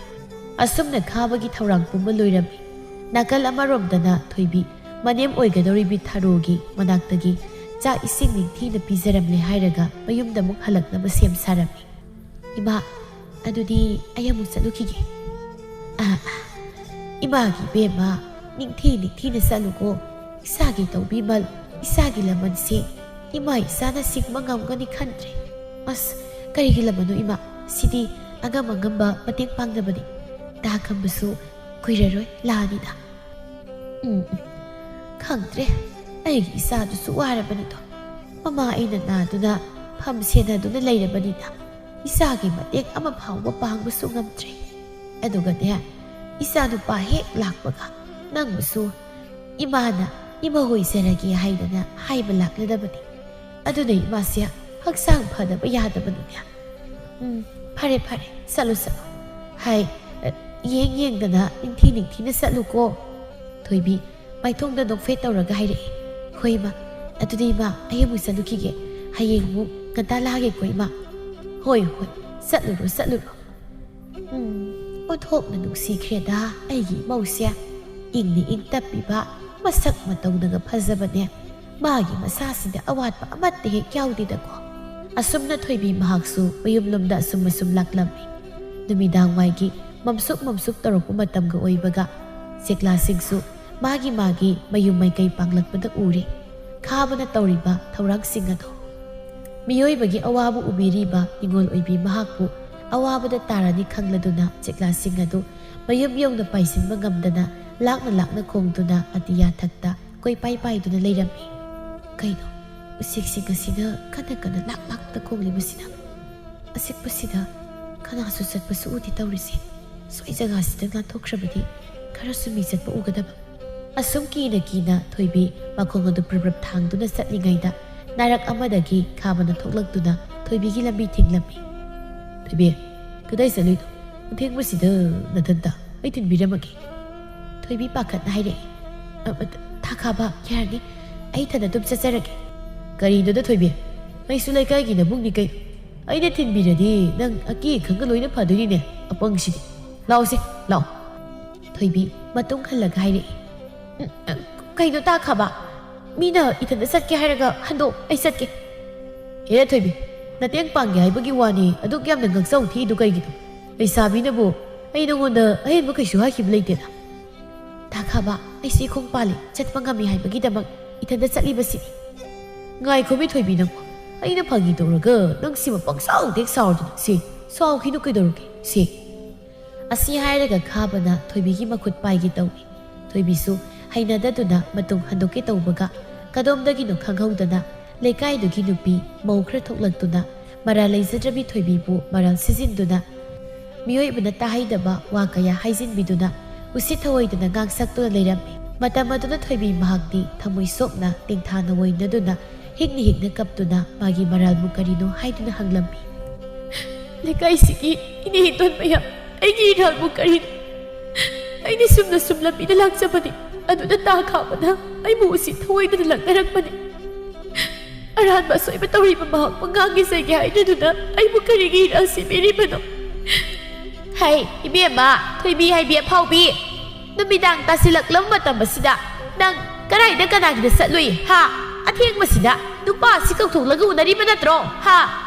ꯑꯁꯨꯝꯅ ꯈꯥꯕꯒꯤ ꯊꯧꯔꯥꯡ ꯄꯨꯝꯕ ꯂꯣꯏꯔꯝꯃꯤ꯫ ꯅꯥꯀꯜ ꯑꯃꯔꯣꯝꯗꯅ ꯊꯣꯏꯕꯤ ꯃꯅꯦꯝ ꯑꯣꯏꯒꯗꯧꯔꯤꯕꯤ ꯊꯔꯣꯒꯤ ꯃꯅꯥꯛꯇꯒꯤ ꯆꯥꯛ ꯏꯁꯤꯡ ꯅꯤꯡꯊꯤꯅ ꯄꯤꯖꯔꯝꯂꯦ ꯍꯥꯏꯔꯒ ꯃꯌꯨꯝꯗ ꯑꯃꯨꯛ ꯍꯜꯂꯛꯅꯕ ꯁꯦꯝ ꯁꯥꯔꯝꯃꯤ꯫ "ꯏꯃꯥ, ꯑꯗꯨꯗꯤ ꯑꯩ ꯑꯃꯨꯛ ꯆꯠꯂꯨꯈꯤꯒꯦ꯫" "ꯑꯥ, ꯑꯥ, ꯏꯃꯥꯒꯤ ꯏꯕꯦꯝꯃ, ꯅꯤꯡꯊꯤ ꯅꯤꯡꯊꯤꯅ ꯆꯠꯂꯨꯀꯣ꯫ ꯏꯁꯥꯒꯤ ꯇꯧꯕꯤꯃꯜ, ꯏꯁꯥꯒꯤ ꯂꯃꯟꯁꯦ ꯏꯃꯥ ꯏꯆꯥꯅ ꯁꯤꯡꯕ ꯉꯝꯒꯅꯤ ꯈꯟꯗ꯭ꯔꯦ꯫ ꯑꯁ, ꯀꯔꯤꯒꯤ ꯂꯃꯟꯅꯣ ꯏꯃꯥ? ꯁꯤꯗꯤ ꯑꯉꯝ ꯑꯉꯝꯕ ꯃꯇꯦꯡ ꯄꯥꯡꯅꯕꯅꯤ꯫ ꯇꯥ ꯈꯝꯕꯁꯨ ꯀꯨꯏꯔꯔꯣꯏ ꯂꯥꯛꯑꯅꯤꯗ꯫" "ꯎꯝ, ꯎꯝ, ꯈꯪꯗ꯭ꯔꯦ꯫ ꯑꯩꯒꯤ ꯏꯆꯥꯗꯨꯁꯨ ꯋꯥꯔꯕꯅꯤꯗꯣ꯫ ꯃꯃꯥ ꯑꯩꯅ ꯅꯥꯗꯨꯅ ꯐꯝ ꯁꯦꯟꯅꯗꯨꯅ ꯂꯩꯔꯕꯅꯤꯅ ꯏꯆꯥꯒꯤ ꯃꯇꯦꯡ ꯑꯃ ꯐꯥꯎꯕ ꯄꯥꯡꯕꯁꯨ ꯉꯝꯗ꯭ꯔꯦ꯫ ꯑꯗꯨꯒꯅꯦ, ꯏꯆꯥ ꯅꯨꯄꯥ ꯍꯦꯛ ꯂꯥꯛꯄꯒ ꯅꯪꯕꯨꯁꯨ ꯏꯃꯥꯅ ꯏꯃꯥ ꯑꯣꯏꯖꯔꯒꯦ ꯍꯥꯏꯗꯅ ꯍꯥꯏꯕ ꯂꯥꯛꯂꯗꯕꯅꯤ꯫ ꯑꯗꯨꯅ ꯏꯃꯥꯁꯦ ꯍꯛꯆꯥꯡ ꯐꯗꯕ ꯌꯥꯗꯕꯅꯤꯅꯦ꯫ ꯎꯝ, ꯐꯔꯦ, ꯐꯔꯦ, ꯆꯠꯂꯨ, ꯆꯠꯂꯨ꯫ ꯍꯥꯏ, ꯌꯦꯡ ꯌꯦꯡꯗꯅ ꯅꯤꯡꯊꯤ ꯅꯤꯡꯊꯤꯅ ꯆꯠꯂꯨꯀꯣ꯫" ꯊꯣꯏꯕꯤ ꯃꯥꯏꯊꯣꯡꯗ ꯅꯣꯛꯐꯦꯠ ꯇꯧꯔꯒ ꯍꯥꯏꯔꯛꯏ꯫ "ꯍꯣꯏ, ꯏꯃꯥ꯫ ꯑꯗꯨꯗꯤ, ꯏꯃꯥ, ꯑꯩ ꯑꯃꯨꯛ ꯆꯠꯂꯨꯈꯤꯒꯦ꯫ ꯍꯌꯦꯡ ꯑꯃꯨꯛ ꯉꯟꯇꯥ ꯂꯥꯛꯑꯒꯦꯀꯣ, ꯏꯃꯥ꯫" "ꯍꯣꯏ, ꯍꯣꯏ, ꯆꯠꯂꯨꯔꯣ, ꯆꯠꯂꯨꯔꯣ꯫" ꯎꯝ, ꯑꯣꯟꯊꯣꯛꯅ ꯅꯨꯡꯁꯤꯈ꯭ꯔꯦꯗ ꯑꯩꯒꯤ ꯏꯃꯧꯁꯦ꯫ ꯏꯪꯅ ꯏꯪ ꯇꯞꯄꯤꯕ, ꯃꯁꯛ ꯃꯇꯧꯅꯒ ꯐꯖꯕꯅꯦ꯫ ꯃꯥꯒꯤ ꯃꯁꯥꯁꯤꯗ ꯑꯋꯥꯠꯄ ꯑꯃꯠꯇ ꯍꯦꯛ ꯌꯥꯎꯗꯦꯗꯀꯣ꯫ ꯑꯁꯨꯝꯅ ꯊꯣꯏꯕꯤ ꯃꯍꯥꯛꯁꯨ ꯃꯌꯨꯝꯂꯣꯝꯗ ꯑꯁꯨꯝ ꯑꯁꯨꯝ ꯂꯥꯛꯂꯝꯃꯤ꯫ ꯅꯨꯃꯤꯗꯥꯡ ꯋꯥꯏꯒꯤ ꯃꯝꯁꯨꯛ ꯃꯝꯁꯨꯛ ꯇꯧꯔꯛꯄ ꯃꯇꯝꯒ ꯑꯣꯏꯕꯒ ꯆꯦꯛꯂꯥꯁꯤꯡꯁꯨ ꯃꯥꯒꯤ ꯃꯥꯒꯤ ꯃꯌꯨꯝ ꯃꯥꯏꯀꯩ ꯄꯥꯡꯂꯛꯄꯗ ꯎꯔꯦ꯫ ꯈꯥꯕꯅ ꯇꯧꯔꯤꯕ ꯊꯧꯔꯥꯡꯁꯤꯡ ꯑꯗꯣ꯫ ꯃꯤꯑꯣꯏꯕꯒꯤ ꯑꯋꯥꯕ ꯎꯕꯤꯔꯤꯕ ꯅꯤꯉꯣꯜ ꯑꯣꯏꯕꯤ ꯃꯍꯥꯛꯄꯨ ꯑꯋꯥꯕꯗ ꯇꯥꯔꯅꯤ ꯈꯪꯂꯗꯨꯅ ꯆꯦꯛꯂꯥꯁꯤꯡ ꯑꯗꯨ ꯃꯌꯨꯝ ꯌꯧꯅ ꯄꯥꯏꯁꯤꯟꯕ ꯉꯝꯗꯅ ꯂꯥꯛꯅ ꯂꯥꯛꯅ ꯈꯣꯡꯗꯨꯅ ꯑꯇꯤꯌꯥ ꯊꯛꯇ ꯀꯣꯏꯄꯥꯏ ꯄꯥꯏꯗꯨꯅ ꯂꯩꯔꯝꯃꯤ꯫ ꯀꯩꯅꯣ, ꯎꯆꯦꯛꯁꯤꯡ ꯑꯁꯤꯅ ꯀꯟꯅ ꯀꯟꯅ ꯂꯥꯛ ꯂꯥꯛꯇ ꯈꯣꯡꯂꯤꯕꯁꯤꯅ? ꯑꯆꯤꯛꯄꯁꯤꯗ ꯀꯅꯥꯁꯨ ꯆꯠꯄꯁꯨ ꯎꯗꯦ ꯇꯧꯔꯤꯁꯦ꯫ ꯁ꯭ꯋꯥꯏ ꯖꯒꯥꯁꯤꯗ ꯅꯥꯟꯊꯣꯛꯈ꯭ꯔꯕꯗꯤ ꯈꯔꯁꯨ ꯃꯤ ꯆꯠꯄ ꯎꯒꯗꯕ꯫ ꯑꯁꯨꯝ ꯀꯤꯅ ꯀꯤꯅ ꯊꯣꯏꯕꯤ ꯃꯈꯣꯡ ꯑꯗꯨ ꯄ꯭ꯔꯞ ꯄ꯭ꯔꯞ ꯊꯥꯡꯗꯨꯅ ꯆꯠꯂꯤꯉꯩꯗ ꯅꯥꯔꯛ ꯑꯃꯗꯒꯤ ꯈꯥꯕꯅ ꯊꯣꯛꯂꯛꯇꯨꯅ ꯊꯣꯏꯕꯤꯒꯤ ꯂꯝꯕꯤ ꯊꯤꯡꯂꯝꯃꯤ꯫ "ꯊꯣꯏꯕꯤ, ꯀꯗꯥꯏ ꯆꯠꯂꯨꯏꯅꯣ? ꯑꯊꯦꯡꯕꯁꯤꯗ ꯅꯊꯟꯇ? ꯑꯩ ꯊꯤꯟꯕꯤꯔꯝꯃꯒꯦ꯫" ꯊꯣꯏꯕꯤ ꯄꯥꯈꯠꯅ ꯍꯥꯏꯔꯛꯏ꯫ "ꯑ, ꯑ, ꯊꯥꯈꯥꯕ, ꯌꯥꯔꯅꯤ꯫ ꯑꯩ ꯏꯊꯟꯗ ꯑꯗꯨꯝ ꯆꯠꯆꯔꯒꯦ꯫" "ꯀꯔꯤꯅꯣꯗ ꯊꯣꯏꯕꯤ? ꯑꯩꯁꯨ ꯂꯩꯀꯥꯏꯒꯤ ꯅꯕꯨꯡꯅꯤ ꯀꯩꯅꯣ꯫ ꯑꯩꯅ ꯊꯤꯟꯕꯤꯔꯗꯤ ꯅꯪ ꯑꯀꯤ ꯑꯈꯪꯒ ꯂꯣꯏꯅ ꯐꯗꯣꯏꯅꯤꯅꯦ, ꯑꯄꯪꯁꯤꯗꯤ꯫ ꯂꯥꯛꯑꯣꯁꯦ, ꯂꯥꯛꯑꯣ꯫" ꯊꯣꯏꯕꯤ ꯃꯇꯨꯡ ꯍꯜꯂꯒ ꯍꯥꯏꯔꯛꯏ꯫ "ꯎꯝ, ꯑ, ꯀꯩꯅꯣ ꯊꯥꯈꯥꯕ? ꯃꯤꯅ ꯏꯊꯟꯗ ꯆꯠꯀꯦ ꯍꯥꯏꯔꯒ ꯍꯟꯗꯣꯛ, ꯑꯩ ꯆꯠꯀꯦ꯫" "ꯍꯦꯔꯥ ꯊꯣꯏꯕꯤ, ꯅꯇꯦꯡ ꯄꯥꯡꯒꯦ ꯍꯥꯏꯕꯒꯤ ꯋꯥꯅꯤ, ꯑꯗꯨꯛ ꯌꯥꯝꯅ ꯉꯥꯡꯆꯧ ꯊꯤꯗꯨ ꯀꯩꯒꯤꯅꯣ? ꯂꯩꯁꯥꯕꯤꯅꯕꯨ ꯑꯩ ꯅꯉꯣꯟꯗ ꯑꯍꯦꯟꯕ ꯀꯩꯁꯨ ꯍꯥꯏꯈꯤꯕ ꯂꯩꯇꯦꯗ꯫" "ꯊꯥꯈꯥꯕ, ꯑꯩꯁꯦ ꯈꯣꯡ ꯄꯥꯜꯂꯤ, ꯆꯠꯄ ꯉꯝꯃꯤ ꯍꯥꯏꯕꯒꯤꯗꯃꯛ ꯏꯊꯟꯗ ꯆꯠꯂꯤꯕꯁꯤꯅꯤ꯫" "ꯉꯥꯏꯈꯣꯃꯤ ꯊꯣꯏꯕꯤ ꯅꯪꯕꯣ, ꯑꯩꯅ ꯐꯥꯒꯤ ꯇꯧꯔꯒ ꯅꯪ ꯁꯤꯃ ꯄꯪꯁꯥꯎꯗ ꯍꯦꯛ ꯁꯥꯎꯔꯗꯅ꯫ ꯁꯦ, ꯁꯥꯎꯈꯤꯅꯨ ꯀꯩꯗꯧꯔꯒꯦ, ꯁꯦ꯫" ꯑꯁꯤ ꯍꯥꯏꯔꯒ ꯈꯥꯕꯅ ꯊꯣꯏꯕꯤꯒꯤ ꯃꯈꯨꯠ ꯄꯥꯏꯒꯦ ꯇꯧꯏ꯫ ꯊꯣꯏꯕꯤꯁꯨ ꯍꯩꯅꯗꯗꯨꯅ ꯃꯇꯨꯡ ꯍꯟꯗꯣꯛꯀꯦ ꯇꯧꯕꯒ ꯀꯗꯣꯝꯗꯒꯤꯅꯣ ꯈꯪꯍꯧꯗꯅ ꯂꯩꯀꯥꯏꯗꯨꯒꯤ ꯅꯨꯄꯤ ꯃꯧ ꯈꯔ ꯊꯣꯛꯂꯛꯇꯨꯅ ꯃꯔꯥꯜ ꯂꯩꯖꯗ꯭ꯔꯕꯤ ꯊꯣꯏꯕꯤꯕꯨ ꯃꯔꯥꯜ ꯁꯤꯖꯤꯟꯗꯨꯅ ꯃꯤꯑꯣꯏꯕꯅ ꯇꯥꯍꯩꯗꯕ ꯋꯥ ꯀꯌꯥ ꯍꯥꯏꯖꯤꯟꯕꯤꯗꯨꯅ ꯎꯁꯤꯠ ꯊꯑꯣꯏꯗꯅ ꯉꯥꯡꯁꯛꯇꯨꯅ ꯂꯩꯔꯝꯃꯤ꯫ ꯃꯇꯝ ꯑꯗꯨꯗ ꯊꯣꯏꯕꯤ ꯃꯍꯥꯛꯇꯤ ꯊꯃꯣꯏ ꯁꯣꯛꯅ ꯇꯦꯡꯊꯥꯅ ꯑꯣꯏꯅꯗꯨꯅ ꯍꯤꯛꯅ ꯍꯤꯛꯅ ꯀꯞꯇꯨꯅ ꯃꯥꯒꯤ ꯃꯔꯥꯜꯕꯨ ꯀꯔꯤꯅꯣ ꯍꯥꯏꯗꯨꯅ ꯍꯪꯂꯝꯃꯤ꯫ "ꯂꯩꯀꯥꯏꯁꯤꯒꯤ ꯏꯅꯦ ꯏꯟꯗꯣꯟ ꯃꯌꯥꯝ, ꯑꯩꯒꯤ ꯏꯔꯥꯜꯕꯨ ꯀꯔꯤꯅꯣ? ꯑꯩꯅ ꯁꯨꯝꯅ ꯁꯨꯝ ꯂꯝꯕꯤꯗ ꯂꯥꯛꯆꯕꯅꯤ꯫ ꯑꯗꯨꯗ ꯊꯥꯈꯥꯕꯅ ꯑꯩꯕꯨ ꯎꯁꯤꯠ ꯊꯑꯣꯏꯗꯅ ꯂꯛꯅꯔꯛꯄꯅꯤ꯫ ꯑꯔꯥꯟꯕ ꯑꯁꯣꯏꯕ ꯇꯧꯔꯤꯕ ꯃꯍꯥꯛꯄꯨ ꯉꯥꯡꯒꯦ ꯆꯩꯒꯦ ꯍꯥꯏꯗꯨꯅ ꯑꯩꯕꯨ ꯀꯔꯤꯒꯤ ꯏꯔꯥꯜ ꯁꯦꯝꯕꯤꯔꯤꯕꯅꯣ?" "ꯍꯩ, ꯏꯕꯦꯝꯃ, ꯊꯣꯏꯕꯤ ꯍꯥꯏꯕꯤ ꯑꯐꯥꯎꯕꯤ, ꯅꯨꯃꯤꯗꯥꯡ ꯇꯥꯁꯤꯜꯂꯛꯂꯕ ꯃꯇꯝ ꯑꯁꯤꯗ ꯅꯪ ꯀꯗꯥꯏꯗ ꯀꯅꯥꯒꯤꯗ ꯆꯠꯂꯨꯏ, ꯍꯥ? ꯑꯊꯦꯡꯕꯁꯤꯗ ꯅꯨꯄꯥ ꯑꯁꯤ ꯀꯧꯊꯣꯛꯂꯒ ꯎꯅꯔꯤꯕ ꯅꯠꯇ꯭ꯔꯣ, ꯍꯥ?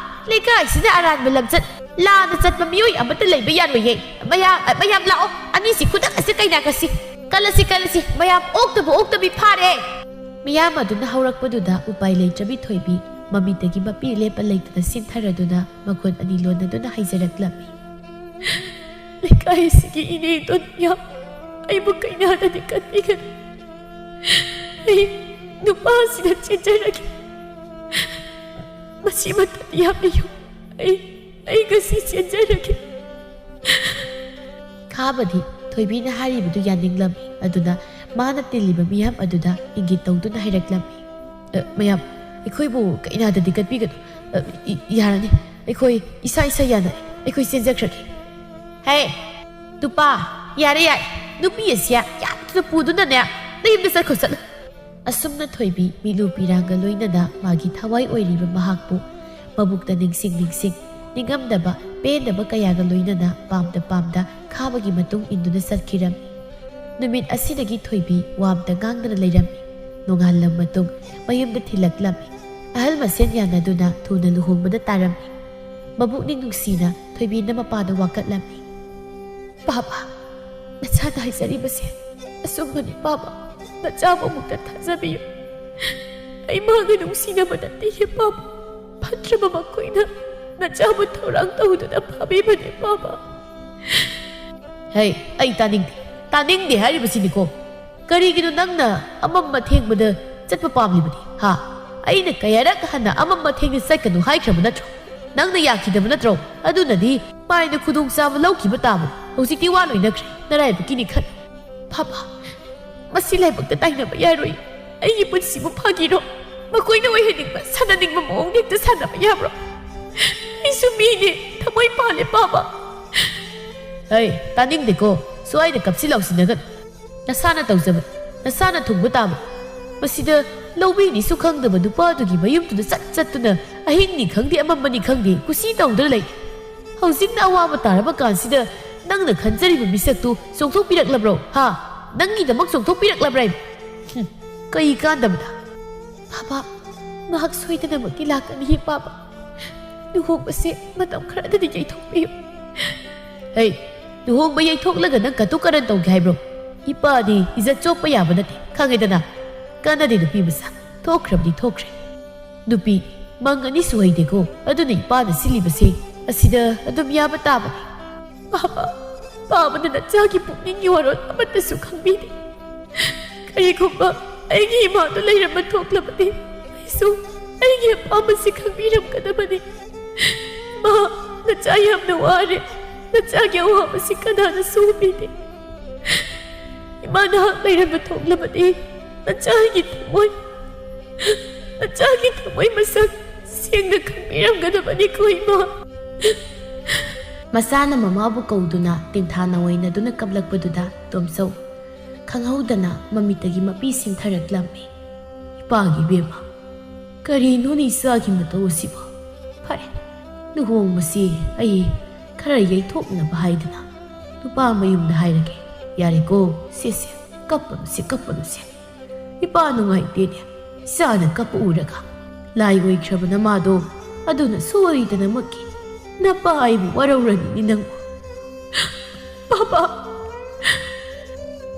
ꯂꯩꯀꯥꯏꯁꯤꯗ ꯑꯔꯥꯟꯕ ꯂꯝꯆꯠ ꯂꯥꯟꯅ ꯆꯠꯄ ꯃꯤꯑꯣꯏ ꯑꯃꯠꯇ ꯂꯩꯕ ꯌꯥꯔꯣꯏꯌꯦ꯫ ꯃꯌꯥꯝ, ꯃꯌꯥꯝ ꯂꯥꯛꯑꯣ, ꯑꯅꯤꯁꯤ ꯈꯨꯗꯛ ꯑꯁꯤꯗ ꯀꯩꯅꯥꯀꯁꯤ꯫ ꯀꯜꯂꯁꯤ, ꯀꯜꯂꯁꯤ, ꯃꯌꯥꯝ ꯑꯣꯛꯇꯕ ꯑꯣꯛꯇꯕꯤ ꯐꯥꯔꯦ!" ꯃꯤꯌꯥꯝ ꯑꯗꯨꯅ ꯍꯧꯔꯛꯄꯗꯨꯗ ꯎꯄꯥꯏ ꯂꯩꯇ꯭ꯔꯕꯤ ꯊꯣꯏꯕꯤ ꯃꯃꯤꯠꯇꯒꯤ ꯃꯄꯤ ꯂꯦꯞꯄ ꯂꯩꯇꯅ ꯁꯤꯟꯊꯔꯗꯨꯅ ꯃꯈꯨꯠ ꯑꯅꯤ ꯂꯣꯟꯅꯗꯨꯅ ꯍꯥꯏꯖꯔꯛꯂꯝꯃꯤ꯫ "ꯂꯩꯀꯥꯏꯁꯤꯒꯤ ꯏꯅꯦ ꯏꯟꯗꯣꯟ ꯃꯌꯥꯝ, ꯑꯩꯕꯨ ꯀꯩꯅꯥꯗꯗꯤ ꯀꯠꯄꯤꯒꯅꯨ꯫ ꯑꯩ ꯅꯨꯄꯥꯁꯤꯗ ꯆꯦꯟꯖꯔꯒꯦ꯫ ꯃꯁꯤꯃꯛꯇꯗꯤ ꯌꯥꯕꯤꯌꯨ꯫ ꯑꯩ, ꯑꯩ ꯉꯁꯤ ꯆꯦꯟꯖꯔꯒꯦ꯫" ꯈꯥꯕꯗꯤ ꯊꯣꯏꯕꯤꯅ ꯍꯥꯏꯔꯤꯕꯗꯨ ꯌꯥꯅꯤꯡꯂꯝꯃꯤ꯫ ꯑꯗꯨꯅ ꯃꯥꯅ ꯇꯤꯜꯂꯤꯕ ꯃꯤꯌꯥꯝ ꯑꯗꯨꯗ ꯏꯪꯒꯤꯠ ꯇꯧꯗꯨꯅ ꯍꯥꯏꯔꯛꯂꯝꯃꯤ꯫ "ꯑ, ꯃꯌꯥꯝ, ꯑꯩꯈꯣꯏꯕꯨ ꯀꯩꯅꯥꯗꯗꯤ ꯀꯠꯄꯤꯒꯅꯨ꯫ ꯑ, ꯏ-, ꯌꯥꯔꯅꯤ꯫ ꯑꯩꯈꯣꯏ ꯏꯁꯥ ꯏꯁꯥ ꯌꯥꯅ ꯑꯩꯈꯣꯏ ꯆꯦꯟꯖꯈ꯭ꯔꯒꯦ꯫ ꯍꯦ, ꯅꯨꯄꯥ, ꯌꯥꯔꯦ, ꯌꯥꯔꯦ꯫ ꯅꯨꯄꯤ ꯑꯁꯤ ꯌꯥꯝꯅ ꯄꯨꯗꯨꯅꯅꯦ, ꯅꯌꯨꯝꯗ ꯆꯠꯈ꯭ꯔꯣ, ꯆꯠꯂꯣ꯫ ꯑꯁꯨꯝꯅ ꯊꯣꯏꯕꯤ ꯃꯤꯂꯨ ꯄꯤꯔꯥꯡꯒ ꯂꯣꯏꯅꯅ ꯃꯥꯒꯤ ꯊꯋꯥꯏ ꯑꯣꯏꯔꯤꯕ ꯃꯍꯥꯛꯄꯨ ꯃꯕꯨꯛꯇ ꯅꯤꯡꯁꯤꯡ ꯅꯤꯡꯁꯤꯡ, ꯅꯤꯡꯉꯝꯗꯕ, ꯄꯦꯟꯗꯕ ꯀꯌꯥꯒ ꯂꯣꯏꯅꯅ ꯄꯥꯝꯗ ꯄꯥꯝꯗ ꯈꯥꯕꯒꯤ ꯃꯇꯨꯡ ꯏꯟꯗꯨꯅ ꯆꯠꯈꯤꯔꯝꯃꯤ꯫ ꯅꯨꯃꯤꯠ ꯑꯁꯤꯗꯒꯤ ꯊꯣꯏꯕꯤ ꯋꯥ ꯑꯝꯇ ꯉꯥꯡꯗꯅ ꯂꯩꯔꯝꯃꯤ꯫ ꯅꯣꯡꯉꯥꯜꯂ ꯃꯇꯨꯡ ꯃꯌꯨꯝꯗ ꯊꯤꯜꯂꯛꯂꯝꯃꯤ꯫ ꯑꯍꯜ ꯃꯁꯦꯟ ꯌꯥꯅꯗꯨꯅ ꯊꯨꯅ ꯂꯨꯍꯣꯡꯕꯗ ꯇꯥꯔꯝꯃꯤ꯫ ꯃꯕꯨꯛꯅꯤꯡ ꯅꯨꯡꯁꯤꯅ ꯊꯣꯏꯕꯤꯅ ꯃꯄꯥꯗ ꯋꯥꯀꯠꯂꯝꯃꯤ꯫ "ꯄꯥꯕ, ꯅꯆꯥꯅ ꯍꯥꯏꯖꯔꯤꯕꯁꯦ ꯑꯆꯨꯝꯕꯅꯤ ꯄꯥꯕ꯫ ꯅꯆꯥꯕꯨ ꯑꯃꯨꯛꯇ ꯊꯥꯖꯕꯤꯌꯨ꯫ ꯑꯩ ꯃꯥꯒ ꯅꯨꯡꯁꯤꯅꯕ ꯅꯠꯇꯦ ꯄꯥꯕ꯫ ꯐꯠꯇ꯭ꯔꯕ ꯃꯈꯣꯏꯅ ꯅꯆꯥꯕꯨ ꯊꯧꯔꯥꯡ ꯇꯧꯗꯨꯅ ꯐꯥꯕꯤꯕꯅꯤ ꯄꯥꯕ꯫" "ꯍꯩ, ꯑꯩ ꯇꯥꯅꯤꯡꯗꯦ꯫ ꯇꯥꯅꯤꯡꯗꯦ ꯍꯥꯏꯔꯤꯕꯁꯤꯅꯤꯀꯣ꯫ ꯀꯔꯤꯒꯤꯅꯣ ꯅꯪꯅ ꯑꯃꯝꯕ ꯊꯦꯡꯕꯗ ꯆꯠꯄ ꯄꯥꯝꯂꯤꯕꯗꯤ, ꯍꯥ? ꯑꯩꯅ ꯀꯌꯥꯔꯛ ꯍꯟꯅ ꯑꯃꯝꯕ ꯊꯦꯡꯅ ꯆꯠꯀꯅꯨ ꯍꯥꯏꯈ꯭ꯔꯕ ꯅꯠꯇ꯭ꯔꯣ? ꯅꯪꯅ ꯌꯥꯈꯤꯗꯕ ꯅꯠꯇ꯭ꯔꯣ? ꯑꯗꯨꯅꯗꯤ ꯃꯥꯏꯅ ꯈꯨꯗꯣꯡꯆꯥꯕ ꯂꯧꯈꯤꯕ ꯇꯥꯕꯅꯤ꯫ ꯍꯧꯖꯤꯛꯇꯤ ꯋꯥ ꯂꯣꯏꯅꯈ꯭ꯔꯦ꯫ ꯅꯔꯥꯏꯕꯛꯀꯤꯅꯤ ꯈꯜꯂꯨ꯫" "ꯄꯥꯕ, ꯃꯁꯤ ꯂꯥꯏꯕꯛꯇ ꯇꯥꯏꯅꯕ ꯌꯥꯔꯣꯏ꯫ ꯑꯩꯒꯤ ꯄꯨꯟꯁꯤꯕꯨ ꯐꯥꯒꯤꯔꯣ? ꯃꯈꯣꯏꯅ ꯑꯣꯏꯍꯟꯅꯤꯡꯕ, ꯁꯥꯟꯅꯅꯤꯡꯕ ꯃꯑꯣꯡꯗ ꯍꯦꯛꯇ ꯁꯥꯟꯅꯕ ꯌꯥꯕ꯭ꯔꯣ? ꯑꯩꯁꯨ ꯃꯤꯅꯦ, ꯊꯃꯣꯏ ꯄꯥꯜꯂꯦ ꯄꯥꯕ꯫" "ꯍꯩ, ꯇꯥꯅꯤꯡꯗꯦꯀꯣ꯫ ꯁ꯭ꯋꯥꯏꯗ ꯀꯞꯁꯤ ꯂꯥꯎꯁꯤꯟꯅꯒꯅꯨ꯫ ꯅꯁꯥꯅ ꯇꯧꯖꯕ, ꯅꯁꯥꯅ ꯊꯨꯡꯕ ꯇꯥꯕ꯫ ꯃꯁꯤꯗ ꯂꯧꯕꯤꯅꯤꯁꯨ ꯈꯪꯗꯕ ꯅꯨꯄꯥ ꯑꯗꯨꯒꯤ ꯃꯌꯨꯝꯗꯨꯗ ꯆꯠ ꯆꯠꯇꯨꯅ ꯑꯍꯤꯡꯅꯤ ꯈꯪꯗꯦ, ꯑꯃꯝꯕꯅꯤ ꯈꯪꯗꯦ, ꯀꯨꯁꯤ ꯇꯧꯗꯨꯅ ꯂꯩ꯫ ꯍꯧꯖꯤꯛꯅ ꯑꯋꯥꯕ ꯇꯥꯔꯕ ꯀꯥꯟꯁꯤꯗ ꯅꯪꯅ ꯈꯟꯖꯔꯤꯕ ꯃꯤꯁꯛꯇꯨ ꯆꯣꯡꯊꯣꯛꯄꯤꯔꯛꯂꯕ꯭ꯔꯣ? ꯍꯥ? ꯅꯪꯒꯤꯗꯃꯛ ꯆꯣꯡꯊꯣꯛꯄꯤꯔꯛꯂꯕ꯭ꯔꯥ?" "ꯍꯨꯝ, ꯀꯩ ꯀꯥꯟꯗꯕꯗ?" "ꯕꯥꯕꯥ, ꯃꯍꯥꯛ ꯁꯣꯏꯗꯅꯃꯛꯀꯤ ꯂꯥꯛꯀꯅꯤ ꯕꯥꯕꯥ꯫ ꯂꯨꯍꯣꯡꯕꯁꯦ ꯃꯇꯝ ꯈꯔꯗꯗꯤ ꯌꯩꯊꯣꯛꯄꯤꯌꯨ꯫" "ꯍꯩ, ꯂꯨꯍꯣꯡꯕ ꯌꯩꯊꯣꯛꯂꯒ ꯅꯪ ꯀꯇꯨ ꯀꯔꯟ ꯇꯧꯒꯦ ꯍꯥꯏꯕ꯭ꯔꯣ? ꯏꯄꯥꯗꯤ ꯏꯖꯠ ꯆꯣꯞꯄ ꯌꯥꯕ ꯅꯠꯇꯦ, ꯈꯪꯉꯦꯗꯅ꯫ ꯀꯥꯟꯅꯗꯦ ꯅꯨꯄꯤ ꯃꯆꯥ, ꯊꯣꯛꯈ꯭ꯔꯕꯗꯤ ꯊꯣꯛꯈ꯭ꯔꯦ꯫ ꯅꯨꯄꯤ, ꯃꯪ ꯑꯅꯤ ꯁꯨꯍꯩꯗꯦꯀꯣ, ꯑꯗꯨꯅ ꯏꯄꯥꯅ ꯁꯤꯜꯂꯤꯕꯁꯦ ꯑꯁꯤꯗ ꯑꯗꯨꯝ ꯌꯥꯕ ꯇꯥꯕꯅꯤ꯫" "ꯕꯥꯕꯥ, ꯄꯥꯕꯅ ꯅꯆꯥꯒꯤ ꯄꯨꯛꯅꯤꯡꯒꯤ ꯋꯥꯔꯣꯜ ꯑꯃꯠꯇꯁꯨ ꯈꯪꯕꯤꯗꯦ꯫ ꯀꯔꯤꯒꯨꯝꯕ ꯑꯩꯒꯤ ꯏꯃꯥꯗꯨ ꯂꯩꯔꯝꯕ ꯊꯣꯛꯂꯕꯗꯤ ꯑꯩꯁꯨ ꯑꯩꯒꯤ ꯑꯄꯥꯝꯕꯁꯤ ꯈꯪꯕꯤꯔꯝꯒꯗꯕꯅꯤ꯫ ꯏꯃꯥ, ꯅꯆꯥ ꯌꯥꯝꯅ ꯋꯥꯔꯦ꯫ ꯅꯆꯥꯒꯤ ꯑꯋꯥꯕꯁꯤ ꯀꯅꯥꯅꯁꯨ ꯎꯕꯤꯗꯦ꯫ ꯏꯃꯥ ꯅꯍꯥꯛ ꯂꯩꯔꯝꯕ ꯊꯣꯛꯂꯕꯗꯤ ꯅꯆꯥꯒꯤ ꯊꯃꯣꯏ, ꯅꯆꯥꯒꯤ ꯊꯃꯣꯏ ꯃꯁꯛ ꯁꯦꯡꯅ ꯈꯪꯕꯤꯔꯝꯒꯗꯕꯅꯤꯀꯣ ꯏꯃꯥ꯫" ꯃꯆꯥꯅ ꯃꯃꯥꯕꯨ ꯀꯧꯗꯨꯅ ꯇꯦꯡꯊꯥ ꯅꯋꯥꯏꯅꯗꯨꯅ ꯀꯞꯂꯛꯄꯗꯨꯗ ꯇꯣꯝꯆꯧ ꯈꯪꯍꯧꯗꯅ ꯃꯃꯤꯠꯇꯒꯤ ꯃꯄꯤ ꯁꯤꯟꯊꯔꯛꯂꯝꯃꯤ꯫ "ꯏꯄꯥꯒꯤ ꯏꯕꯦꯝꯃ, ꯀꯔꯤꯅꯣꯅꯦ ꯏꯆꯥꯒꯤ ꯃꯇꯧ ꯑꯁꯤꯕꯣ? ꯐꯔꯦ, ꯂꯨꯍꯣꯡꯕꯁꯤ ꯑꯩ ꯈꯔ ꯌꯩꯊꯣꯛꯅꯕ ꯍꯥꯏꯗꯨꯅ ꯅꯨꯄꯥ ꯃꯌꯨꯝꯗ ꯍꯥꯏꯔꯒꯦ꯫ ꯌꯥꯔꯦꯀꯣ, ꯁꯦꯁꯦ, ꯀꯞꯄꯅꯨꯁꯦ, ꯀꯞꯄꯅꯨꯁꯦ꯫ ꯏꯄꯥ ꯅꯨꯡꯉꯥꯏꯇꯦꯅꯦ, ꯏꯆꯥꯅ ꯀꯞꯄ ꯎꯔꯒ꯫ ꯂꯥꯏ ꯑꯣꯏꯈ꯭ꯔꯕ ꯅꯃꯥꯗꯣ ꯑꯗꯨꯅ ꯁꯣꯏꯗꯅꯃꯛꯀꯤ ꯅꯄꯥ ꯑꯩꯕꯨ ꯋꯥꯔꯧꯔꯅꯤꯅꯦ ꯅꯪꯕꯨ꯫ ꯄꯥꯄꯥ!"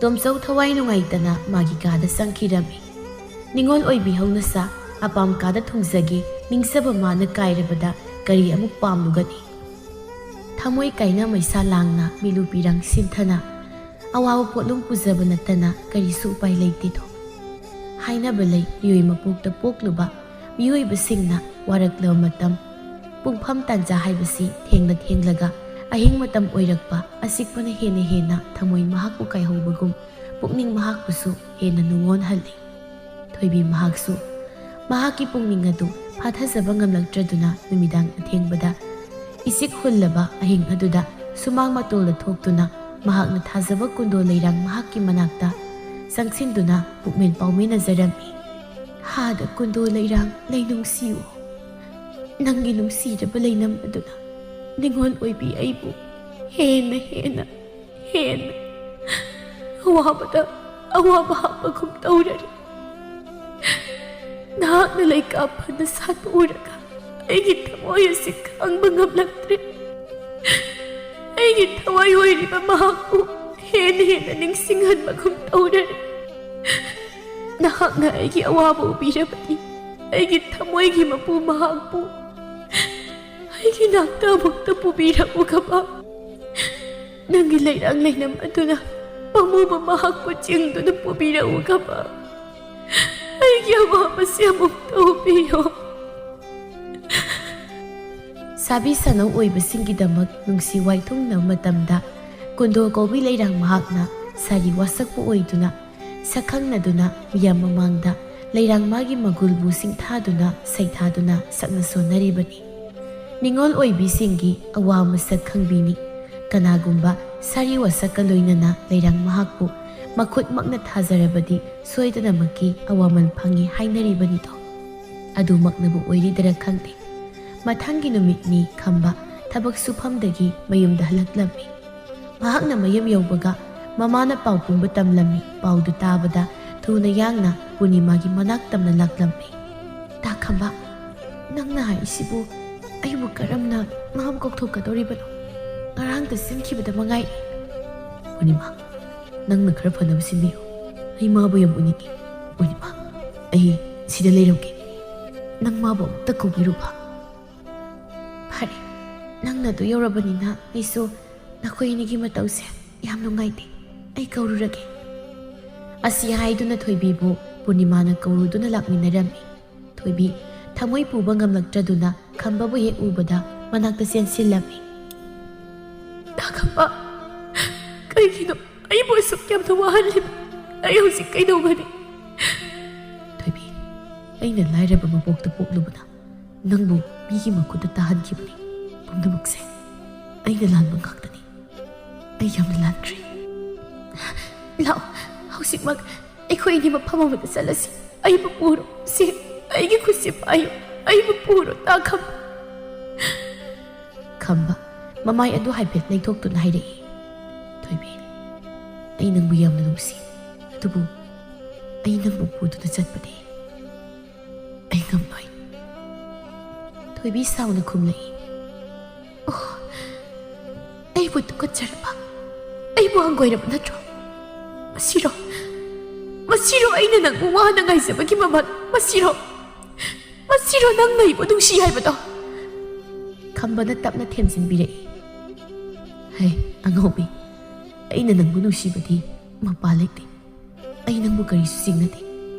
ꯇꯣꯝꯆꯧ ꯊꯋꯥꯏ ꯅꯨꯡꯉꯥꯏꯇꯅ ꯃꯥꯒꯤ ꯀꯥꯗ ꯆꯪꯈꯤꯔꯝꯃꯤ꯫ ꯅꯤꯉꯣꯜ ꯑꯣꯏꯕꯤ ꯍꯧꯅꯁꯥ ꯑꯄꯥꯝ ꯀꯥꯗ ꯊꯨꯡꯖꯒꯦ ꯅꯤꯡꯖꯕ ꯃꯥꯅ ꯀꯥꯏꯔꯕꯗ ꯀꯔꯤ ꯑꯃꯨꯛ ꯄꯥꯝꯂꯨꯒꯅꯤ? ꯊꯃꯣꯏ ꯀꯥꯏꯅ ꯃꯩꯁꯥ ꯂꯥꯡꯅ ꯃꯤꯂꯨ ꯄꯤꯔꯥꯡ ꯁꯤꯟꯊꯅ ꯑꯋꯥꯕ ꯄꯣꯠꯂꯨꯝ ꯄꯨꯖꯕ ꯅꯠꯇꯅ ꯀꯔꯤꯁꯨ ꯎꯄꯥꯏ ꯂꯩꯇꯦꯗꯣ꯫ ꯍꯥꯏꯅꯕ ꯂꯩ, ꯃꯤꯑꯣꯏ ꯃꯄꯣꯛꯇ ꯄꯣꯛꯂꯨꯕ ꯃꯤꯑꯣꯏꯕꯁꯤꯡꯅ ꯋꯥꯔꯛꯂꯕ ꯃꯇꯝ, ꯄꯨꯡꯐꯝ ꯇꯥꯟꯖꯥ ꯍꯥꯏꯕꯁꯤ ꯊꯦꯡꯂ ꯊꯦꯡꯂꯒ ꯑꯍꯤꯡ ꯃꯇꯝ ꯑꯣꯏꯔꯛꯄ, ꯑꯆꯤꯛꯄꯅ ꯍꯦꯟꯅ ꯍꯦꯟꯅ ꯊꯃꯣꯏ ꯃꯍꯥꯛꯄꯨ ꯀꯥꯏꯍꯧꯕꯒꯨꯝ ꯄꯨꯛꯅꯤꯡ ꯃꯍꯥꯛꯄꯨꯁꯨ ꯍꯦꯟꯅ ꯅꯨꯡꯉꯣꯟꯍꯜꯂꯤ꯫ ꯊꯣꯏꯕꯤ ꯃꯍꯥꯛꯁꯨ ꯃꯍꯥꯛꯀꯤ ꯄꯨꯛꯅꯤꯡ ꯑꯗꯨ ꯐꯥꯊꯖꯕ ꯉꯝꯂꯛꯇ꯭ꯔꯗꯨꯅ ꯅꯨꯃꯤꯗꯥꯡ ꯑꯊꯦꯡꯕꯗ ꯏꯆꯤꯛ ꯍꯨꯜꯂꯕ ꯑꯍꯤꯡ ꯑꯗꯨꯗ ꯁꯨꯃꯥꯡ ꯃꯇꯣꯜꯗ ꯊꯣꯛꯇꯨꯅ ꯃꯍꯥꯛꯅ ꯊꯥꯖꯕ ꯀꯨꯟꯗꯣ ꯂꯩꯔꯥꯡ ꯃꯍꯥꯛꯀꯤ ꯃꯅꯥꯛꯇ ꯆꯪꯁꯤꯟꯗꯨꯅ ꯄꯨꯛꯃꯦꯟ ꯄꯥꯎꯃꯤꯟꯅꯖꯔꯝꯃꯤ꯫ ꯍꯥꯗ ꯀꯨꯟꯗꯣ ꯂꯩꯔꯥꯡ ꯂꯩꯅꯨꯡꯁꯤꯌꯨ꯫ ꯅꯪꯒꯤ ꯅꯨꯡꯁꯤꯔꯕ ꯂꯩꯅꯝ ꯑꯗꯨꯅ ꯅꯤꯉꯣꯜ ꯑꯣꯏꯕꯤ ꯑꯩꯕꯨ ꯍꯦꯟꯅ ꯍꯦꯟꯅ ꯍꯦꯟꯅ ꯑꯋꯥꯕꯗ ꯑꯋꯥꯕ ꯍꯥꯞꯄꯒꯨꯝ ꯇꯧꯔꯔꯤ꯫ ꯅꯍꯥꯛꯅ ꯂꯩꯀꯥꯞ ꯐꯅ ꯁꯥꯠꯄ ꯎꯔꯒ ꯑꯩꯒꯤ ꯊꯃꯣꯏ ꯑꯁꯤ ꯈꯥꯡꯕ ꯉꯝꯂꯛꯇ꯭ꯔꯦ꯫ ꯑꯩꯒꯤ ꯊꯋꯥꯏ ꯑꯣꯏꯔꯤꯕ ꯃꯍꯥꯛꯄꯨ ꯍꯦꯟꯅ ꯍꯦꯟꯅ ꯅꯤꯡꯁꯤꯡꯍꯟꯕꯒꯨꯝ ꯇꯧꯔꯔꯤ꯫ ꯅꯍꯥꯛꯅ ꯑꯩꯒꯤ ꯑꯋꯥꯕ ꯎꯕꯤꯔꯕꯗꯤ ꯑꯩꯒꯤ ꯊꯃꯣꯏꯒꯤ ꯃꯄꯨ ꯃꯍꯥꯛꯄꯨ ꯑꯩꯒꯤ ꯅꯥꯛꯇ ꯑꯃꯨꯛꯇ ꯄꯨꯕꯤꯔꯛꯎꯈꯕ꯫ ꯅꯪꯒꯤ ꯂꯩꯔꯥꯡ ꯂꯩꯅꯝ ꯑꯗꯨꯅ ꯄꯥꯝꯃꯨꯕ ꯃꯍꯥꯛꯄꯨ ꯆꯤꯡꯗꯨꯅ ꯄꯨꯕꯤꯔꯛꯎꯈꯕ꯫ ꯑꯩꯒꯤ ꯑꯋꯥꯕꯁꯤ ꯑꯃꯨꯛꯇ ꯎꯕꯤꯌꯣ꯫ ꯁꯥꯕꯤ ꯁꯥꯅꯧ ꯑꯣꯏꯕꯁꯤꯡꯒꯤꯗꯃꯛ ꯅꯨꯡꯁꯤ ꯋꯥꯏꯊꯨꯡꯅꯕ ꯃꯇꯝꯗ ꯀꯨꯟꯗꯣ ꯀꯧꯕꯤ ꯂꯩꯔꯥꯡ ꯃꯍꯥꯛꯅ ꯁꯥꯔꯤ ꯋꯥꯁꯛꯄ ꯑꯣꯏꯗꯨꯅ ꯁꯛꯈꯪꯅꯗꯨꯅ ꯃꯤꯌꯥꯝ ꯃꯃꯥꯡꯗ ꯂꯩꯔꯥꯡ ꯃꯥꯒꯤ ꯃꯒꯨꯜꯕꯨ ꯁꯤꯡꯊꯥꯗꯨꯅ ꯁꯩꯊꯥꯗꯨꯅ ꯁꯛꯅ ꯁꯣꯟꯅꯔꯤꯕꯅꯤ꯫ ꯅꯤꯉꯣꯜ ꯑꯣꯏꯕꯤꯁꯤꯡꯒꯤ ꯑꯋꯥ ꯃꯁꯛ ꯈꯪꯕꯤꯅꯤ꯫ ꯀꯅꯥꯒꯨꯝꯕ ꯁꯥꯔꯤ ꯋꯥꯁꯛꯀ ꯂꯣꯏꯅꯅ ꯂꯩꯔꯥꯡ ꯃꯍꯥꯛꯄꯨ ꯃꯈꯨꯠꯃꯛꯅ ꯊꯥꯖꯔꯕꯗꯤ ꯁꯣꯏꯗꯅꯃꯛꯀꯤ ꯑꯋꯥꯃꯜ ꯐꯪꯏ ꯍꯥꯏꯅꯔꯤꯕꯅꯤꯗꯣ꯫ ꯑꯗꯨꯃꯛꯅꯕꯨ ꯑꯣꯏꯔꯤꯗꯔ ꯈꯪꯗꯦ꯫ ꯃꯊꯪꯒꯤ ꯅꯨꯃꯤꯠꯅꯤ ꯈꯝꯕ ꯊꯕꯛ ꯁꯨꯐꯝꯗꯒꯤ ꯃꯌꯨꯝꯗ ꯍꯜꯂꯛꯂꯝꯃꯤ꯫ ꯃꯍꯥꯛꯅ ꯃꯌꯨꯝ ꯌꯧꯕꯒ ꯃꯃꯥꯅ ꯄꯥꯎ ꯄꯨꯝꯕ ꯇꯝꯂꯝꯃꯤ꯫ ꯄꯥꯎꯗꯨ ꯇꯥꯕꯗ ꯊꯨꯅ ꯌꯥꯡꯅ ꯄꯨꯔꯅꯤꯃꯥꯒꯤ ꯃꯅꯥꯛ ꯇꯝꯅ ꯂꯥꯛꯂꯝꯃꯤ꯫ "ꯇꯥ ꯈꯝꯕ, ꯅꯪꯅ ꯍꯥꯏꯔꯤꯁꯤꯕꯨ ꯑꯩꯕꯨ ꯀꯔꯝꯅ ꯃꯥꯕꯨ ꯀꯧꯊꯣꯛꯀꯗꯧꯔꯤꯕꯅꯣ? ꯉꯔꯥꯡꯇ ꯆꯦꯟꯈꯤꯕꯗ ꯃꯉꯥꯏꯔꯦ꯫" "ꯄꯨꯔꯅꯤꯃꯥ, ꯅꯪꯅ ꯈꯔ ꯐꯅꯕ ꯁꯤꯟꯕꯤꯌꯨ꯫ ꯑꯩ ꯃꯥꯕꯨ ꯌꯥꯝ ꯎꯅꯤꯡꯏ꯫ ꯄꯨꯔꯅꯤꯃꯥ, ꯑꯩ ꯁꯤꯗ ꯂꯩꯔꯝꯒꯦ꯫ ꯅꯪ ꯃꯥꯕꯨ ꯑꯃꯨꯛꯇ ꯀꯧꯕꯤꯔꯨꯕ꯫" "ꯐꯔꯦ, ꯅꯪꯅ ꯑꯗꯨ ꯌꯧꯔꯕꯅꯤꯅ ꯑꯩꯁꯨ ꯅꯈꯣꯏ ꯑꯅꯤꯒꯤ ꯃꯇꯧꯁꯦ ꯌꯥꯝ ꯅꯨꯡꯉꯥꯏꯇꯦ꯫ ꯑꯩ ꯀꯧꯔꯨꯔꯒꯦ꯫" ꯑꯁꯤ ꯍꯥꯏꯗꯨꯅ ꯊꯣꯏꯕꯤꯕꯨ ꯄꯨꯔꯅꯤꯃꯥꯅ ꯀꯧꯔꯨꯗꯨꯅ ꯂꯥꯛꯃꯤꯟꯅꯔꯝꯃꯤ꯫ ꯊꯣꯏꯕꯤ ꯊꯃꯣꯏ ꯄꯨꯕ ꯉꯝꯂꯛꯇ꯭ꯔꯗꯨꯅ ꯈꯝꯕꯕꯨ ꯍꯦꯛ ꯎꯕꯗ ꯃꯅꯥꯛꯇ ꯆꯦꯟꯁꯤꯜꯂꯝꯃꯤ꯫ "ꯇꯥ ꯈꯝꯕ, ꯀꯩꯒꯤꯅꯣ ꯑꯩꯕꯨ ꯑꯁꯨꯛ ꯌꯥꯝꯅ ꯋꯥꯍꯜꯂꯤꯕ? ꯑꯩ ꯍꯧꯖꯤꯛ ꯀꯩꯗꯧꯒꯅꯤ?" "ꯊꯣꯏꯕꯤ, ꯑꯩꯅ ꯂꯥꯏꯔꯕ ꯃꯄꯣꯛꯇ ꯄꯣꯛꯂꯨꯕꯅ ꯅꯪꯕꯨ ꯃꯤꯒꯤ ꯃꯈꯨꯠꯇ ꯇꯥꯍꯟꯈꯤꯕꯅꯤ꯫ ꯄꯨꯝꯅꯃꯛꯁꯦ ꯑꯩꯅ ꯂꯥꯟꯕ ꯉꯥꯛꯇꯅꯤ꯫ ꯑꯩ ꯌꯥꯝꯅ ꯂꯥꯟꯈ꯭ꯔꯦ꯫ ꯂꯥꯛꯑꯣ, ꯍꯧꯖꯤꯛꯃꯛ ꯑꯩꯈꯣꯏ ꯑꯅꯤ ꯃꯐꯝ ꯑꯃꯗ ꯆꯠꯂꯁꯤ꯫ ꯑꯩꯕꯨ ꯄꯨꯔꯣ꯫ ꯁꯤ ꯑꯩꯒꯤ ꯈꯨꯠꯁꯦ ꯄꯥꯏꯌꯨ꯫ ꯑꯩꯕꯨ ꯄꯨꯔꯣ, ꯇꯥ ꯈꯝꯕ꯫" ꯈꯝꯕ ꯃꯃꯥꯏ ꯑꯗꯨ ꯍꯥꯏꯐꯦꯠ ꯂꯩꯊꯣꯛꯇꯨꯅ ꯍꯥꯏꯔꯛꯏ, "ꯊꯣꯏꯕꯤ, ꯑꯩ ꯅꯪꯕꯨ ꯌꯥꯝꯅ ꯅꯨꯡꯁꯤ꯫ ꯑꯗꯨꯕꯨ ꯑꯩ ꯅꯪꯕꯨ ꯄꯨꯗꯨꯅ ꯆꯠꯄꯗꯤ ꯑꯩ ꯉꯝꯂꯣꯏ꯫" ꯊꯣꯏꯕꯤ ꯁꯥꯎꯅ ꯈꯨꯝꯂꯛꯏ, "ꯑꯣ, ꯑꯩꯕꯨ ꯇꯨꯀꯠꯆꯔꯕ, ꯑꯩꯕꯨ ꯍꯪꯒꯣꯏꯔꯕ ꯅꯠꯇ꯭ꯔꯣ? ꯃꯁꯤꯔꯣ, ꯃꯁꯤꯔꯣ ꯑꯩꯅ ꯅꯪꯕꯨ ꯋꯥꯅ ꯉꯥꯏꯖꯕꯒꯤ ꯃꯃꯜ? ꯃꯁꯤꯔꯣ, ꯃꯁꯤꯔꯣ ꯅꯪꯅ ꯑꯩꯕꯨ ꯅꯨꯡꯁꯤ ꯍꯥꯏꯕꯗꯣ?" ꯈꯝꯕꯅ ꯇꯞꯅ ꯊꯦꯝꯖꯤꯟꯕꯤꯔꯛꯏ꯫ "ꯍꯩ, ꯑꯉꯥꯎꯕꯤ, ꯑꯩꯅ ꯅꯪꯕꯨ ꯅꯨꯡꯁꯤꯕꯗꯤ ꯃꯄꯥ ꯂꯩꯇꯦ꯫ ꯑꯩ ꯅꯪꯕꯨ ꯀꯔꯤꯁꯨ ꯆꯤꯡꯅꯗꯦ꯫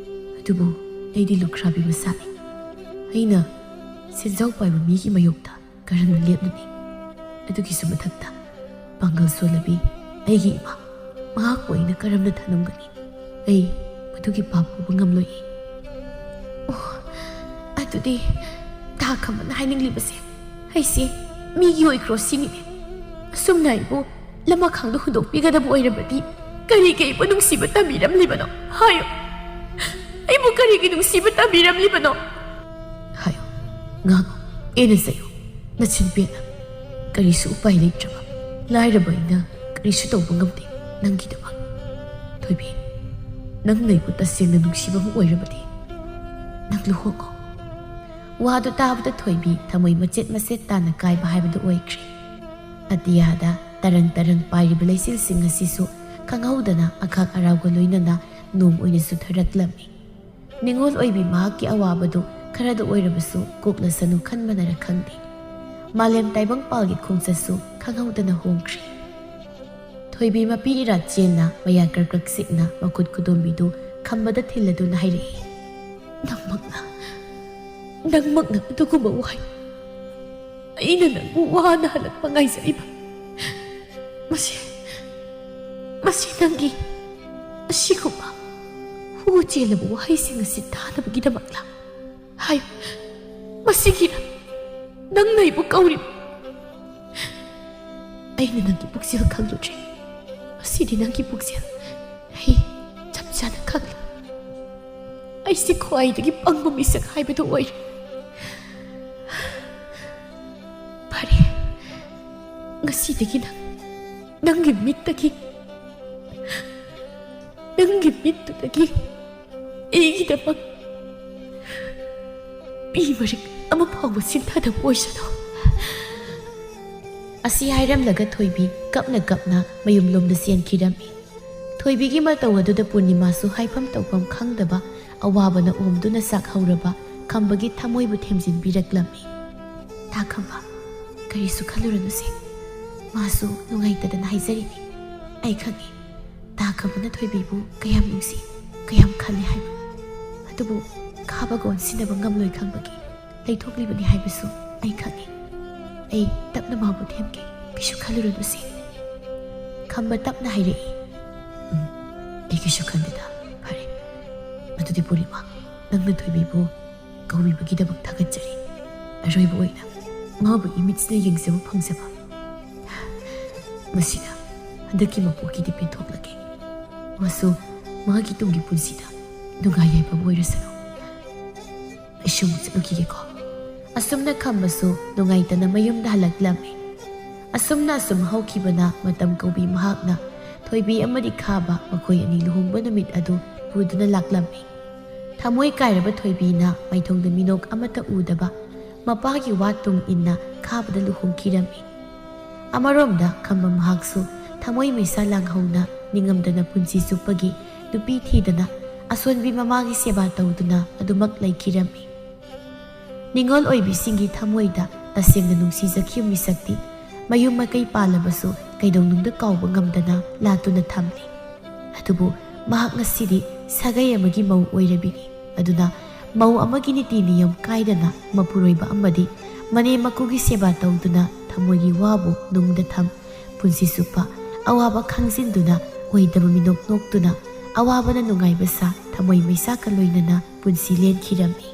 ꯑꯗꯨꯕꯨ ꯑꯩꯗꯤ ꯂꯨꯈ꯭ꯔꯥꯕꯤ ꯃꯆꯥꯅꯤ꯫ ꯑꯩꯅ ꯁꯦꯟꯖꯥꯎ ꯄꯥꯏꯕ ꯃꯤꯒꯤ ꯃꯥꯌꯣꯛꯇ ꯀꯔꯝꯅ ꯂꯦꯞꯂꯨꯅꯤ? ꯑꯗꯨꯒꯤꯁꯨ ꯃꯊꯛꯇ ꯄꯥꯡꯒꯜ ꯁꯣꯜꯂꯕꯤ ꯑꯩꯒꯤ ꯏꯃꯥ, ꯃꯍꯥꯛꯄꯨ ꯑꯩꯅ ꯀꯔꯝꯅ ꯊꯅꯝꯒꯅꯤ? ꯑꯩ ꯃꯗꯨꯒꯤ ꯄꯥꯞ ꯄꯨꯕ ꯉꯝꯂꯣꯏꯌꯦ꯫" "ꯑꯣ, ꯑꯗꯨꯗꯤ ꯇꯥ ꯈꯝꯕꯅ ꯍꯥꯏꯅꯤꯡꯂꯤꯕꯁꯦ ꯑꯩꯁꯦ ꯃꯤꯒꯤ ꯑꯣꯏꯈ꯭ꯔꯣ ꯁꯤꯅꯤꯅꯦ꯫ ꯑꯁꯨꯝꯅ ꯑꯩꯕꯨ ꯂꯃꯈꯥꯡꯗ ꯍꯨꯟꯗꯣꯛꯄꯤꯒꯗꯕ ꯑꯣꯏꯔꯕꯗꯤ ꯀꯔꯤꯒꯤ ꯑꯩꯕꯨ ꯅꯨꯡꯁꯤꯕ ꯇꯝꯕꯤꯔꯝꯂꯤꯕꯅꯣ? ꯍꯥꯏꯌꯨ, ꯑꯩꯕꯨ ꯀꯔꯤꯒꯤ ꯅꯨꯡꯁꯤꯕ ꯇꯝꯕꯤꯔꯝꯂꯤꯕꯅꯣ? ꯍꯥꯏꯌꯨ, ꯉꯥꯡꯉꯨ, ꯄꯦꯟꯅ ꯆꯩꯌꯨ, ꯅꯆꯤꯟ ꯄꯦꯟꯅ꯫ ꯀꯔꯤꯁꯨ ꯎꯄꯥꯏ ꯂꯩꯇ꯭ꯔꯕ ꯂꯥꯏꯔꯕ ꯑꯩꯅ ꯀꯔꯤꯁꯨ ꯇꯧꯕ ꯉꯝꯗꯦ ꯅꯪꯒꯤꯗꯃꯛ꯫ ꯊꯣꯏꯕꯤ, ꯅꯪꯅ ꯑꯩꯕꯨ ꯇꯁꯦꯡꯅ ꯅꯨꯡꯁꯤꯕ ꯑꯃ ꯑꯣꯏꯔꯕꯗꯤ ꯅꯪ ꯂꯨꯍꯣꯡꯉꯣ꯫ ꯋꯥꯗꯨ ꯇꯥꯕꯗ ꯊꯣꯏꯕꯤ ꯊꯃꯣꯏ ꯃꯆꯦꯠ ꯃꯆꯦꯠ ꯇꯥꯅ ꯀꯥꯏꯕ ꯍꯥꯏꯕꯗꯨ ꯑꯣꯏꯈ꯭ꯔꯦ꯫ ꯑꯇꯤꯌꯥꯗ ꯇꯔꯪ ꯇꯔꯪ ꯄꯥꯏꯔꯤꯕ ꯂꯩꯆꯤꯜꯁꯤꯡ ꯑꯁꯤꯁꯨ ꯈꯪꯍꯧꯗꯅ ꯑꯈꯥꯛ ꯑꯔꯥꯎꯒ ꯂꯣꯏꯅꯅ ꯅꯣꯡ ꯑꯣꯏꯅ ꯆꯨꯊꯔꯛꯂꯝꯃꯤ꯫ ꯅꯤꯡꯉꯣꯜ ꯑꯣꯏꯕꯤ ꯃꯍꯥꯛꯀꯤ ꯑꯋꯥꯕꯗꯨ ꯈꯔꯗ ꯑꯣꯏꯔꯕꯁꯨ ꯀꯣꯛꯂꯁꯅꯨ ꯈꯟꯕꯅꯔ ꯈꯪꯗꯦ, ꯃꯥꯂꯦꯝ ꯇꯥꯏꯕꯪꯄꯥꯜꯒꯤ ꯈꯣꯡꯆꯠꯁꯨ ꯈꯪꯍꯧꯗꯅ ꯍꯣꯡꯈ꯭ꯔꯦ꯫ ꯊꯣꯏꯕꯤ ꯃꯄꯤ ꯏꯔꯥ ꯆꯦꯟꯅ ꯃꯌꯥ ꯀ꯭ꯔꯛ ꯀ꯭ꯔꯛ ꯁꯤꯛꯅ ꯃꯈꯨꯠ ꯈꯨꯗꯣꯝꯕꯤꯗꯨ ꯈꯝꯕꯗ ꯊꯤꯜꯂꯗꯨꯅ ꯍꯥꯏꯔꯛꯏ, "ꯅꯪꯃꯛꯅ, ꯅꯪꯃꯛꯅ ꯑꯗꯨꯒꯨꯝꯕ ꯋꯥꯍꯩ꯫ ꯑꯩꯅ ꯅꯪꯕꯨ ꯋꯥꯅ ꯍꯜꯂꯛꯄ ꯉꯥꯏꯖꯔꯤꯕ꯫ ꯃꯁꯤ, ꯃꯁꯤ ꯅꯪꯒꯤ ꯑꯁꯤꯒꯨꯝꯕ ꯍꯨ ꯆꯦꯜꯂꯕ ꯋꯥꯍꯩꯁꯤꯡ ꯑꯁꯤ ꯇꯥꯅꯕꯒꯤꯗꯃꯛꯂ? ꯍꯥꯏꯌꯨ, ꯃꯁꯤꯒꯤꯔ ꯅꯪꯅ ꯑꯩꯕꯨ ꯀꯧꯔꯤꯕ? ꯑꯩꯅ ꯅꯪꯒꯤ ꯄꯨꯛꯆꯦꯜ ꯈꯪꯂꯨꯗ꯭ꯔꯦ꯫ ꯃꯁꯤꯗꯤ ꯅꯪꯒꯤ ꯄꯨꯛꯆꯦꯜ ꯑꯩ ꯆꯞ ꯆꯥꯅ ꯈꯪꯂꯦ꯫ ꯑꯩꯁꯦ ꯈ꯭ꯋꯥꯏꯗꯒꯤ ꯄꯪꯕ ꯃꯤꯁꯛ ꯍꯥꯏꯕꯗꯨ ꯑꯣꯏꯔꯦ꯫ ꯐꯔꯦ, ꯉꯁꯤꯗꯒꯤ ꯅꯪ, ꯅꯪꯒꯤ ꯃꯤꯠꯇꯒꯤ, ꯅꯪꯒꯤ ꯃꯤꯠꯇꯨꯗꯒꯤ ꯑꯩꯒꯤꯗꯃꯛ ꯄꯤ ꯃꯔꯤꯛ ꯑꯃ ꯐꯥꯎꯕ ꯁꯤꯟꯊꯗꯕ ꯑꯣꯏꯁꯅꯨ꯫" ꯑꯁꯤ ꯍꯥꯏꯔꯝꯂꯒ ꯊꯣꯏꯕꯤ ꯀꯞꯅ ꯀꯞꯅ ꯃꯌꯨꯝꯂꯣꯝꯗ ꯆꯦꯟꯈꯤꯔꯝꯃꯤ꯫ ꯊꯣꯏꯕꯤꯒꯤ ꯃꯇꯧ ꯑꯗꯨꯗ ꯄꯨꯔꯅꯤꯃꯥꯁꯨ ꯍꯥꯏꯐꯝ ꯇꯧꯐꯝ ꯈꯪꯗꯕ ꯑꯋꯥꯕꯅ ꯑꯣꯝꯗꯨꯅ ꯆꯥꯛꯍꯧꯔꯕ ꯈꯝꯕꯒꯤ ꯊꯃꯣꯏꯕꯨ ꯊꯦꯝꯖꯤꯟꯕꯤꯔꯛꯂꯝꯃꯤ꯫ "ꯇꯥ ꯈꯝꯕ, ꯀꯔꯤꯁꯨ ꯈꯜꯂꯨꯔꯅꯨꯁꯦ꯫ ꯃꯥꯁꯨ ꯅꯨꯡꯉꯥꯏꯇꯗꯅ ꯍꯥꯏꯖꯔꯤꯅꯤ꯫ ꯑꯩ ꯈꯪꯏ, ꯇꯥ ꯈꯝꯕꯅ ꯊꯣꯏꯕꯤꯕꯨ ꯀꯌꯥꯝ ꯅꯨꯡꯁꯤ, ꯀꯌꯥꯝ ꯈꯜꯂꯤ ꯍꯥꯏꯕ꯫ ꯑꯗꯨꯕꯨ ꯈꯥꯕꯒ ꯑꯣꯟꯁꯤꯟꯅꯕ ꯉꯝꯂꯣꯏ ꯈꯪꯕꯒꯤ ꯂꯩꯊꯣꯛꯂꯤꯕꯅꯤ ꯍꯥꯏꯕꯁꯨ ꯑꯩ ꯈꯪꯏ꯫ ꯑꯩ ꯇꯞꯅ ꯃꯥꯕꯨ ꯊꯦꯝꯒꯦ, ꯀꯩꯁꯨ ꯈꯜꯂꯨꯔꯅꯨꯁꯦ꯫" ꯈꯝꯕ ꯇꯞꯅ ꯍꯥꯏꯔꯛꯏ, "ꯎꯝ, ꯑꯩ ꯀꯩꯁꯨ ꯈꯟꯗꯦꯗ꯫ ꯐꯔꯦ, ꯑꯗꯨꯗꯤ ꯄꯨꯔꯅꯤꯃꯥ, ꯅꯪꯅ ꯊꯣꯏꯕꯤꯕꯨ ꯀꯧꯕꯤꯕꯒꯤꯗꯃꯛ ꯊꯥꯒꯠꯆꯔꯤ꯫ ꯑꯔꯣꯏꯕ ꯑꯣꯏꯅ ꯃꯥꯕꯨ ꯏꯃꯤꯠꯁꯤꯅ ꯌꯦꯡꯖꯕ ꯐꯪꯖꯕ꯫ ꯃꯁꯤꯅ ꯍꯟꯗꯛꯀꯤ ꯃꯄꯣꯛꯀꯤꯗꯤ ꯄꯦꯟꯊꯣꯛꯂꯒꯦ꯫ ꯃꯥꯁꯨ ꯃꯥꯒꯤ ꯇꯨꯡꯒꯤ ꯄꯨꯟꯁꯤꯗ ꯅꯨꯡꯉꯥꯏ ꯌꯥꯏꯐꯕ ꯑꯣꯏꯔꯁꯅꯨ꯫ ꯑꯩꯁꯨ ꯑꯃꯨꯛ ꯆꯠꯂꯨꯈꯤꯒꯦꯀꯣ꯫ ꯑꯁꯨꯝꯅ ꯈꯝꯕꯁꯨ ꯅꯨꯡꯉꯥꯏꯇꯅ ꯃꯌꯨꯝꯗ ꯍꯜꯂꯛꯂꯝꯃꯤ꯫ ꯑꯁꯨꯝꯅ ꯑꯁꯨꯝ ꯍꯧꯈꯤꯕꯅ ꯃꯇꯝ ꯀꯧꯕꯤ ꯃꯍꯥꯛꯅ ꯊꯣꯏꯕꯤ ꯑꯃꯗꯤ ꯈꯥꯕ ꯃꯈꯣꯏ ꯑꯅꯤ ꯂꯨꯍꯣꯡꯕ ꯅꯨꯃꯤꯠ ꯑꯗꯨ ꯄꯨꯗꯨꯅ ꯂꯥꯛꯂꯝꯃꯤ꯫ ꯊꯃꯣꯏ ꯀꯥꯏꯔꯕ ꯊꯣꯏꯕꯤꯅ ꯃꯥꯏꯊꯣꯡꯗ ꯃꯤꯅꯣꯛ ꯑꯃꯠꯇ ꯎꯗꯕ ꯃꯄꯥꯒꯤ ꯋꯥ ꯇꯨꯡ ꯏꯟꯅ ꯈꯥꯕꯗ ꯂꯨꯍꯣꯡꯈꯤꯔꯝꯃꯤ꯫ ꯑꯃꯔꯣꯝꯗ ꯈꯝꯕ ꯃꯍꯥꯛꯁꯨ ꯊꯃꯣꯏ ꯃꯩꯁꯥ ꯂꯥꯡꯍꯧꯅ ꯅꯤꯡꯉꯝꯗꯅ ꯄꯨꯟꯁꯤ ꯆꯨꯞꯄꯒꯤ ꯅꯨꯄꯤ ꯊꯤꯗꯅ ꯑꯁꯣꯟꯕꯤ ꯃꯃꯥꯒꯤ ꯁꯦꯕꯥ ꯇꯧꯗꯨꯅ ꯑꯗꯨꯃꯛ ꯂꯩꯈꯤꯔꯝꯃꯤ꯫ ꯅꯤꯡꯉꯣꯜ ꯑꯣꯏꯕꯤꯁꯤꯡꯒꯤ ꯊꯃꯣꯏꯗ ꯇꯁꯦꯡꯅ ꯅꯨꯡꯁꯤꯖꯈꯤꯕ ꯃꯤꯁꯛꯇꯤ ꯃꯌꯨꯝ ꯃꯀꯩ ꯄꯥꯜꯂꯕꯁꯨ ꯀꯩꯗꯧꯅꯨꯡꯗ ꯀꯥꯎꯕ ꯉꯝꯗꯅ ꯂꯥꯠꯇꯨꯅ ꯊꯝꯂꯤ꯫ ꯑꯗꯨꯕꯨ ꯃꯍꯥꯛ ꯉꯁꯤꯗꯤ ꯁꯥꯒꯩ ꯑꯃꯒꯤ ꯃꯧ ꯑꯣꯏꯔꯕꯤꯅꯤ꯫ ꯑꯗꯨꯅ ꯃꯧ ꯑꯃꯒꯤ ꯅꯤꯇꯤ ꯅꯤꯌꯝ ꯀꯥꯏꯗꯅ ꯃꯄꯨꯔꯣꯏꯕ ꯑꯃꯗꯤ ꯃꯅꯦꯝ ꯃꯀꯨꯒꯤ ꯁꯦꯕꯥ ꯇꯧꯗꯨꯅ ꯊꯃꯣꯏꯒꯤ ꯋꯥꯕꯨ ꯅꯨꯡꯗ ꯊꯝ, ꯄꯨꯟꯁꯤ ꯆꯨꯞꯄ ꯑꯋꯥꯕ ꯈꯪꯖꯤꯟꯗꯨꯅ ꯑꯣꯏꯗꯕ ꯃꯤꯅꯣꯛ ꯅꯣꯛꯇꯨꯅ ꯑꯋꯥꯕꯅ ꯅꯨꯡꯉꯥꯏꯕ ꯁꯥ ꯊꯃꯣꯏ ꯃꯩꯆꯥꯛꯀ ꯂꯣꯏꯅꯅ ꯄꯨꯟꯁꯤ ꯂꯦꯟꯈꯤꯔꯝꯃꯤ꯫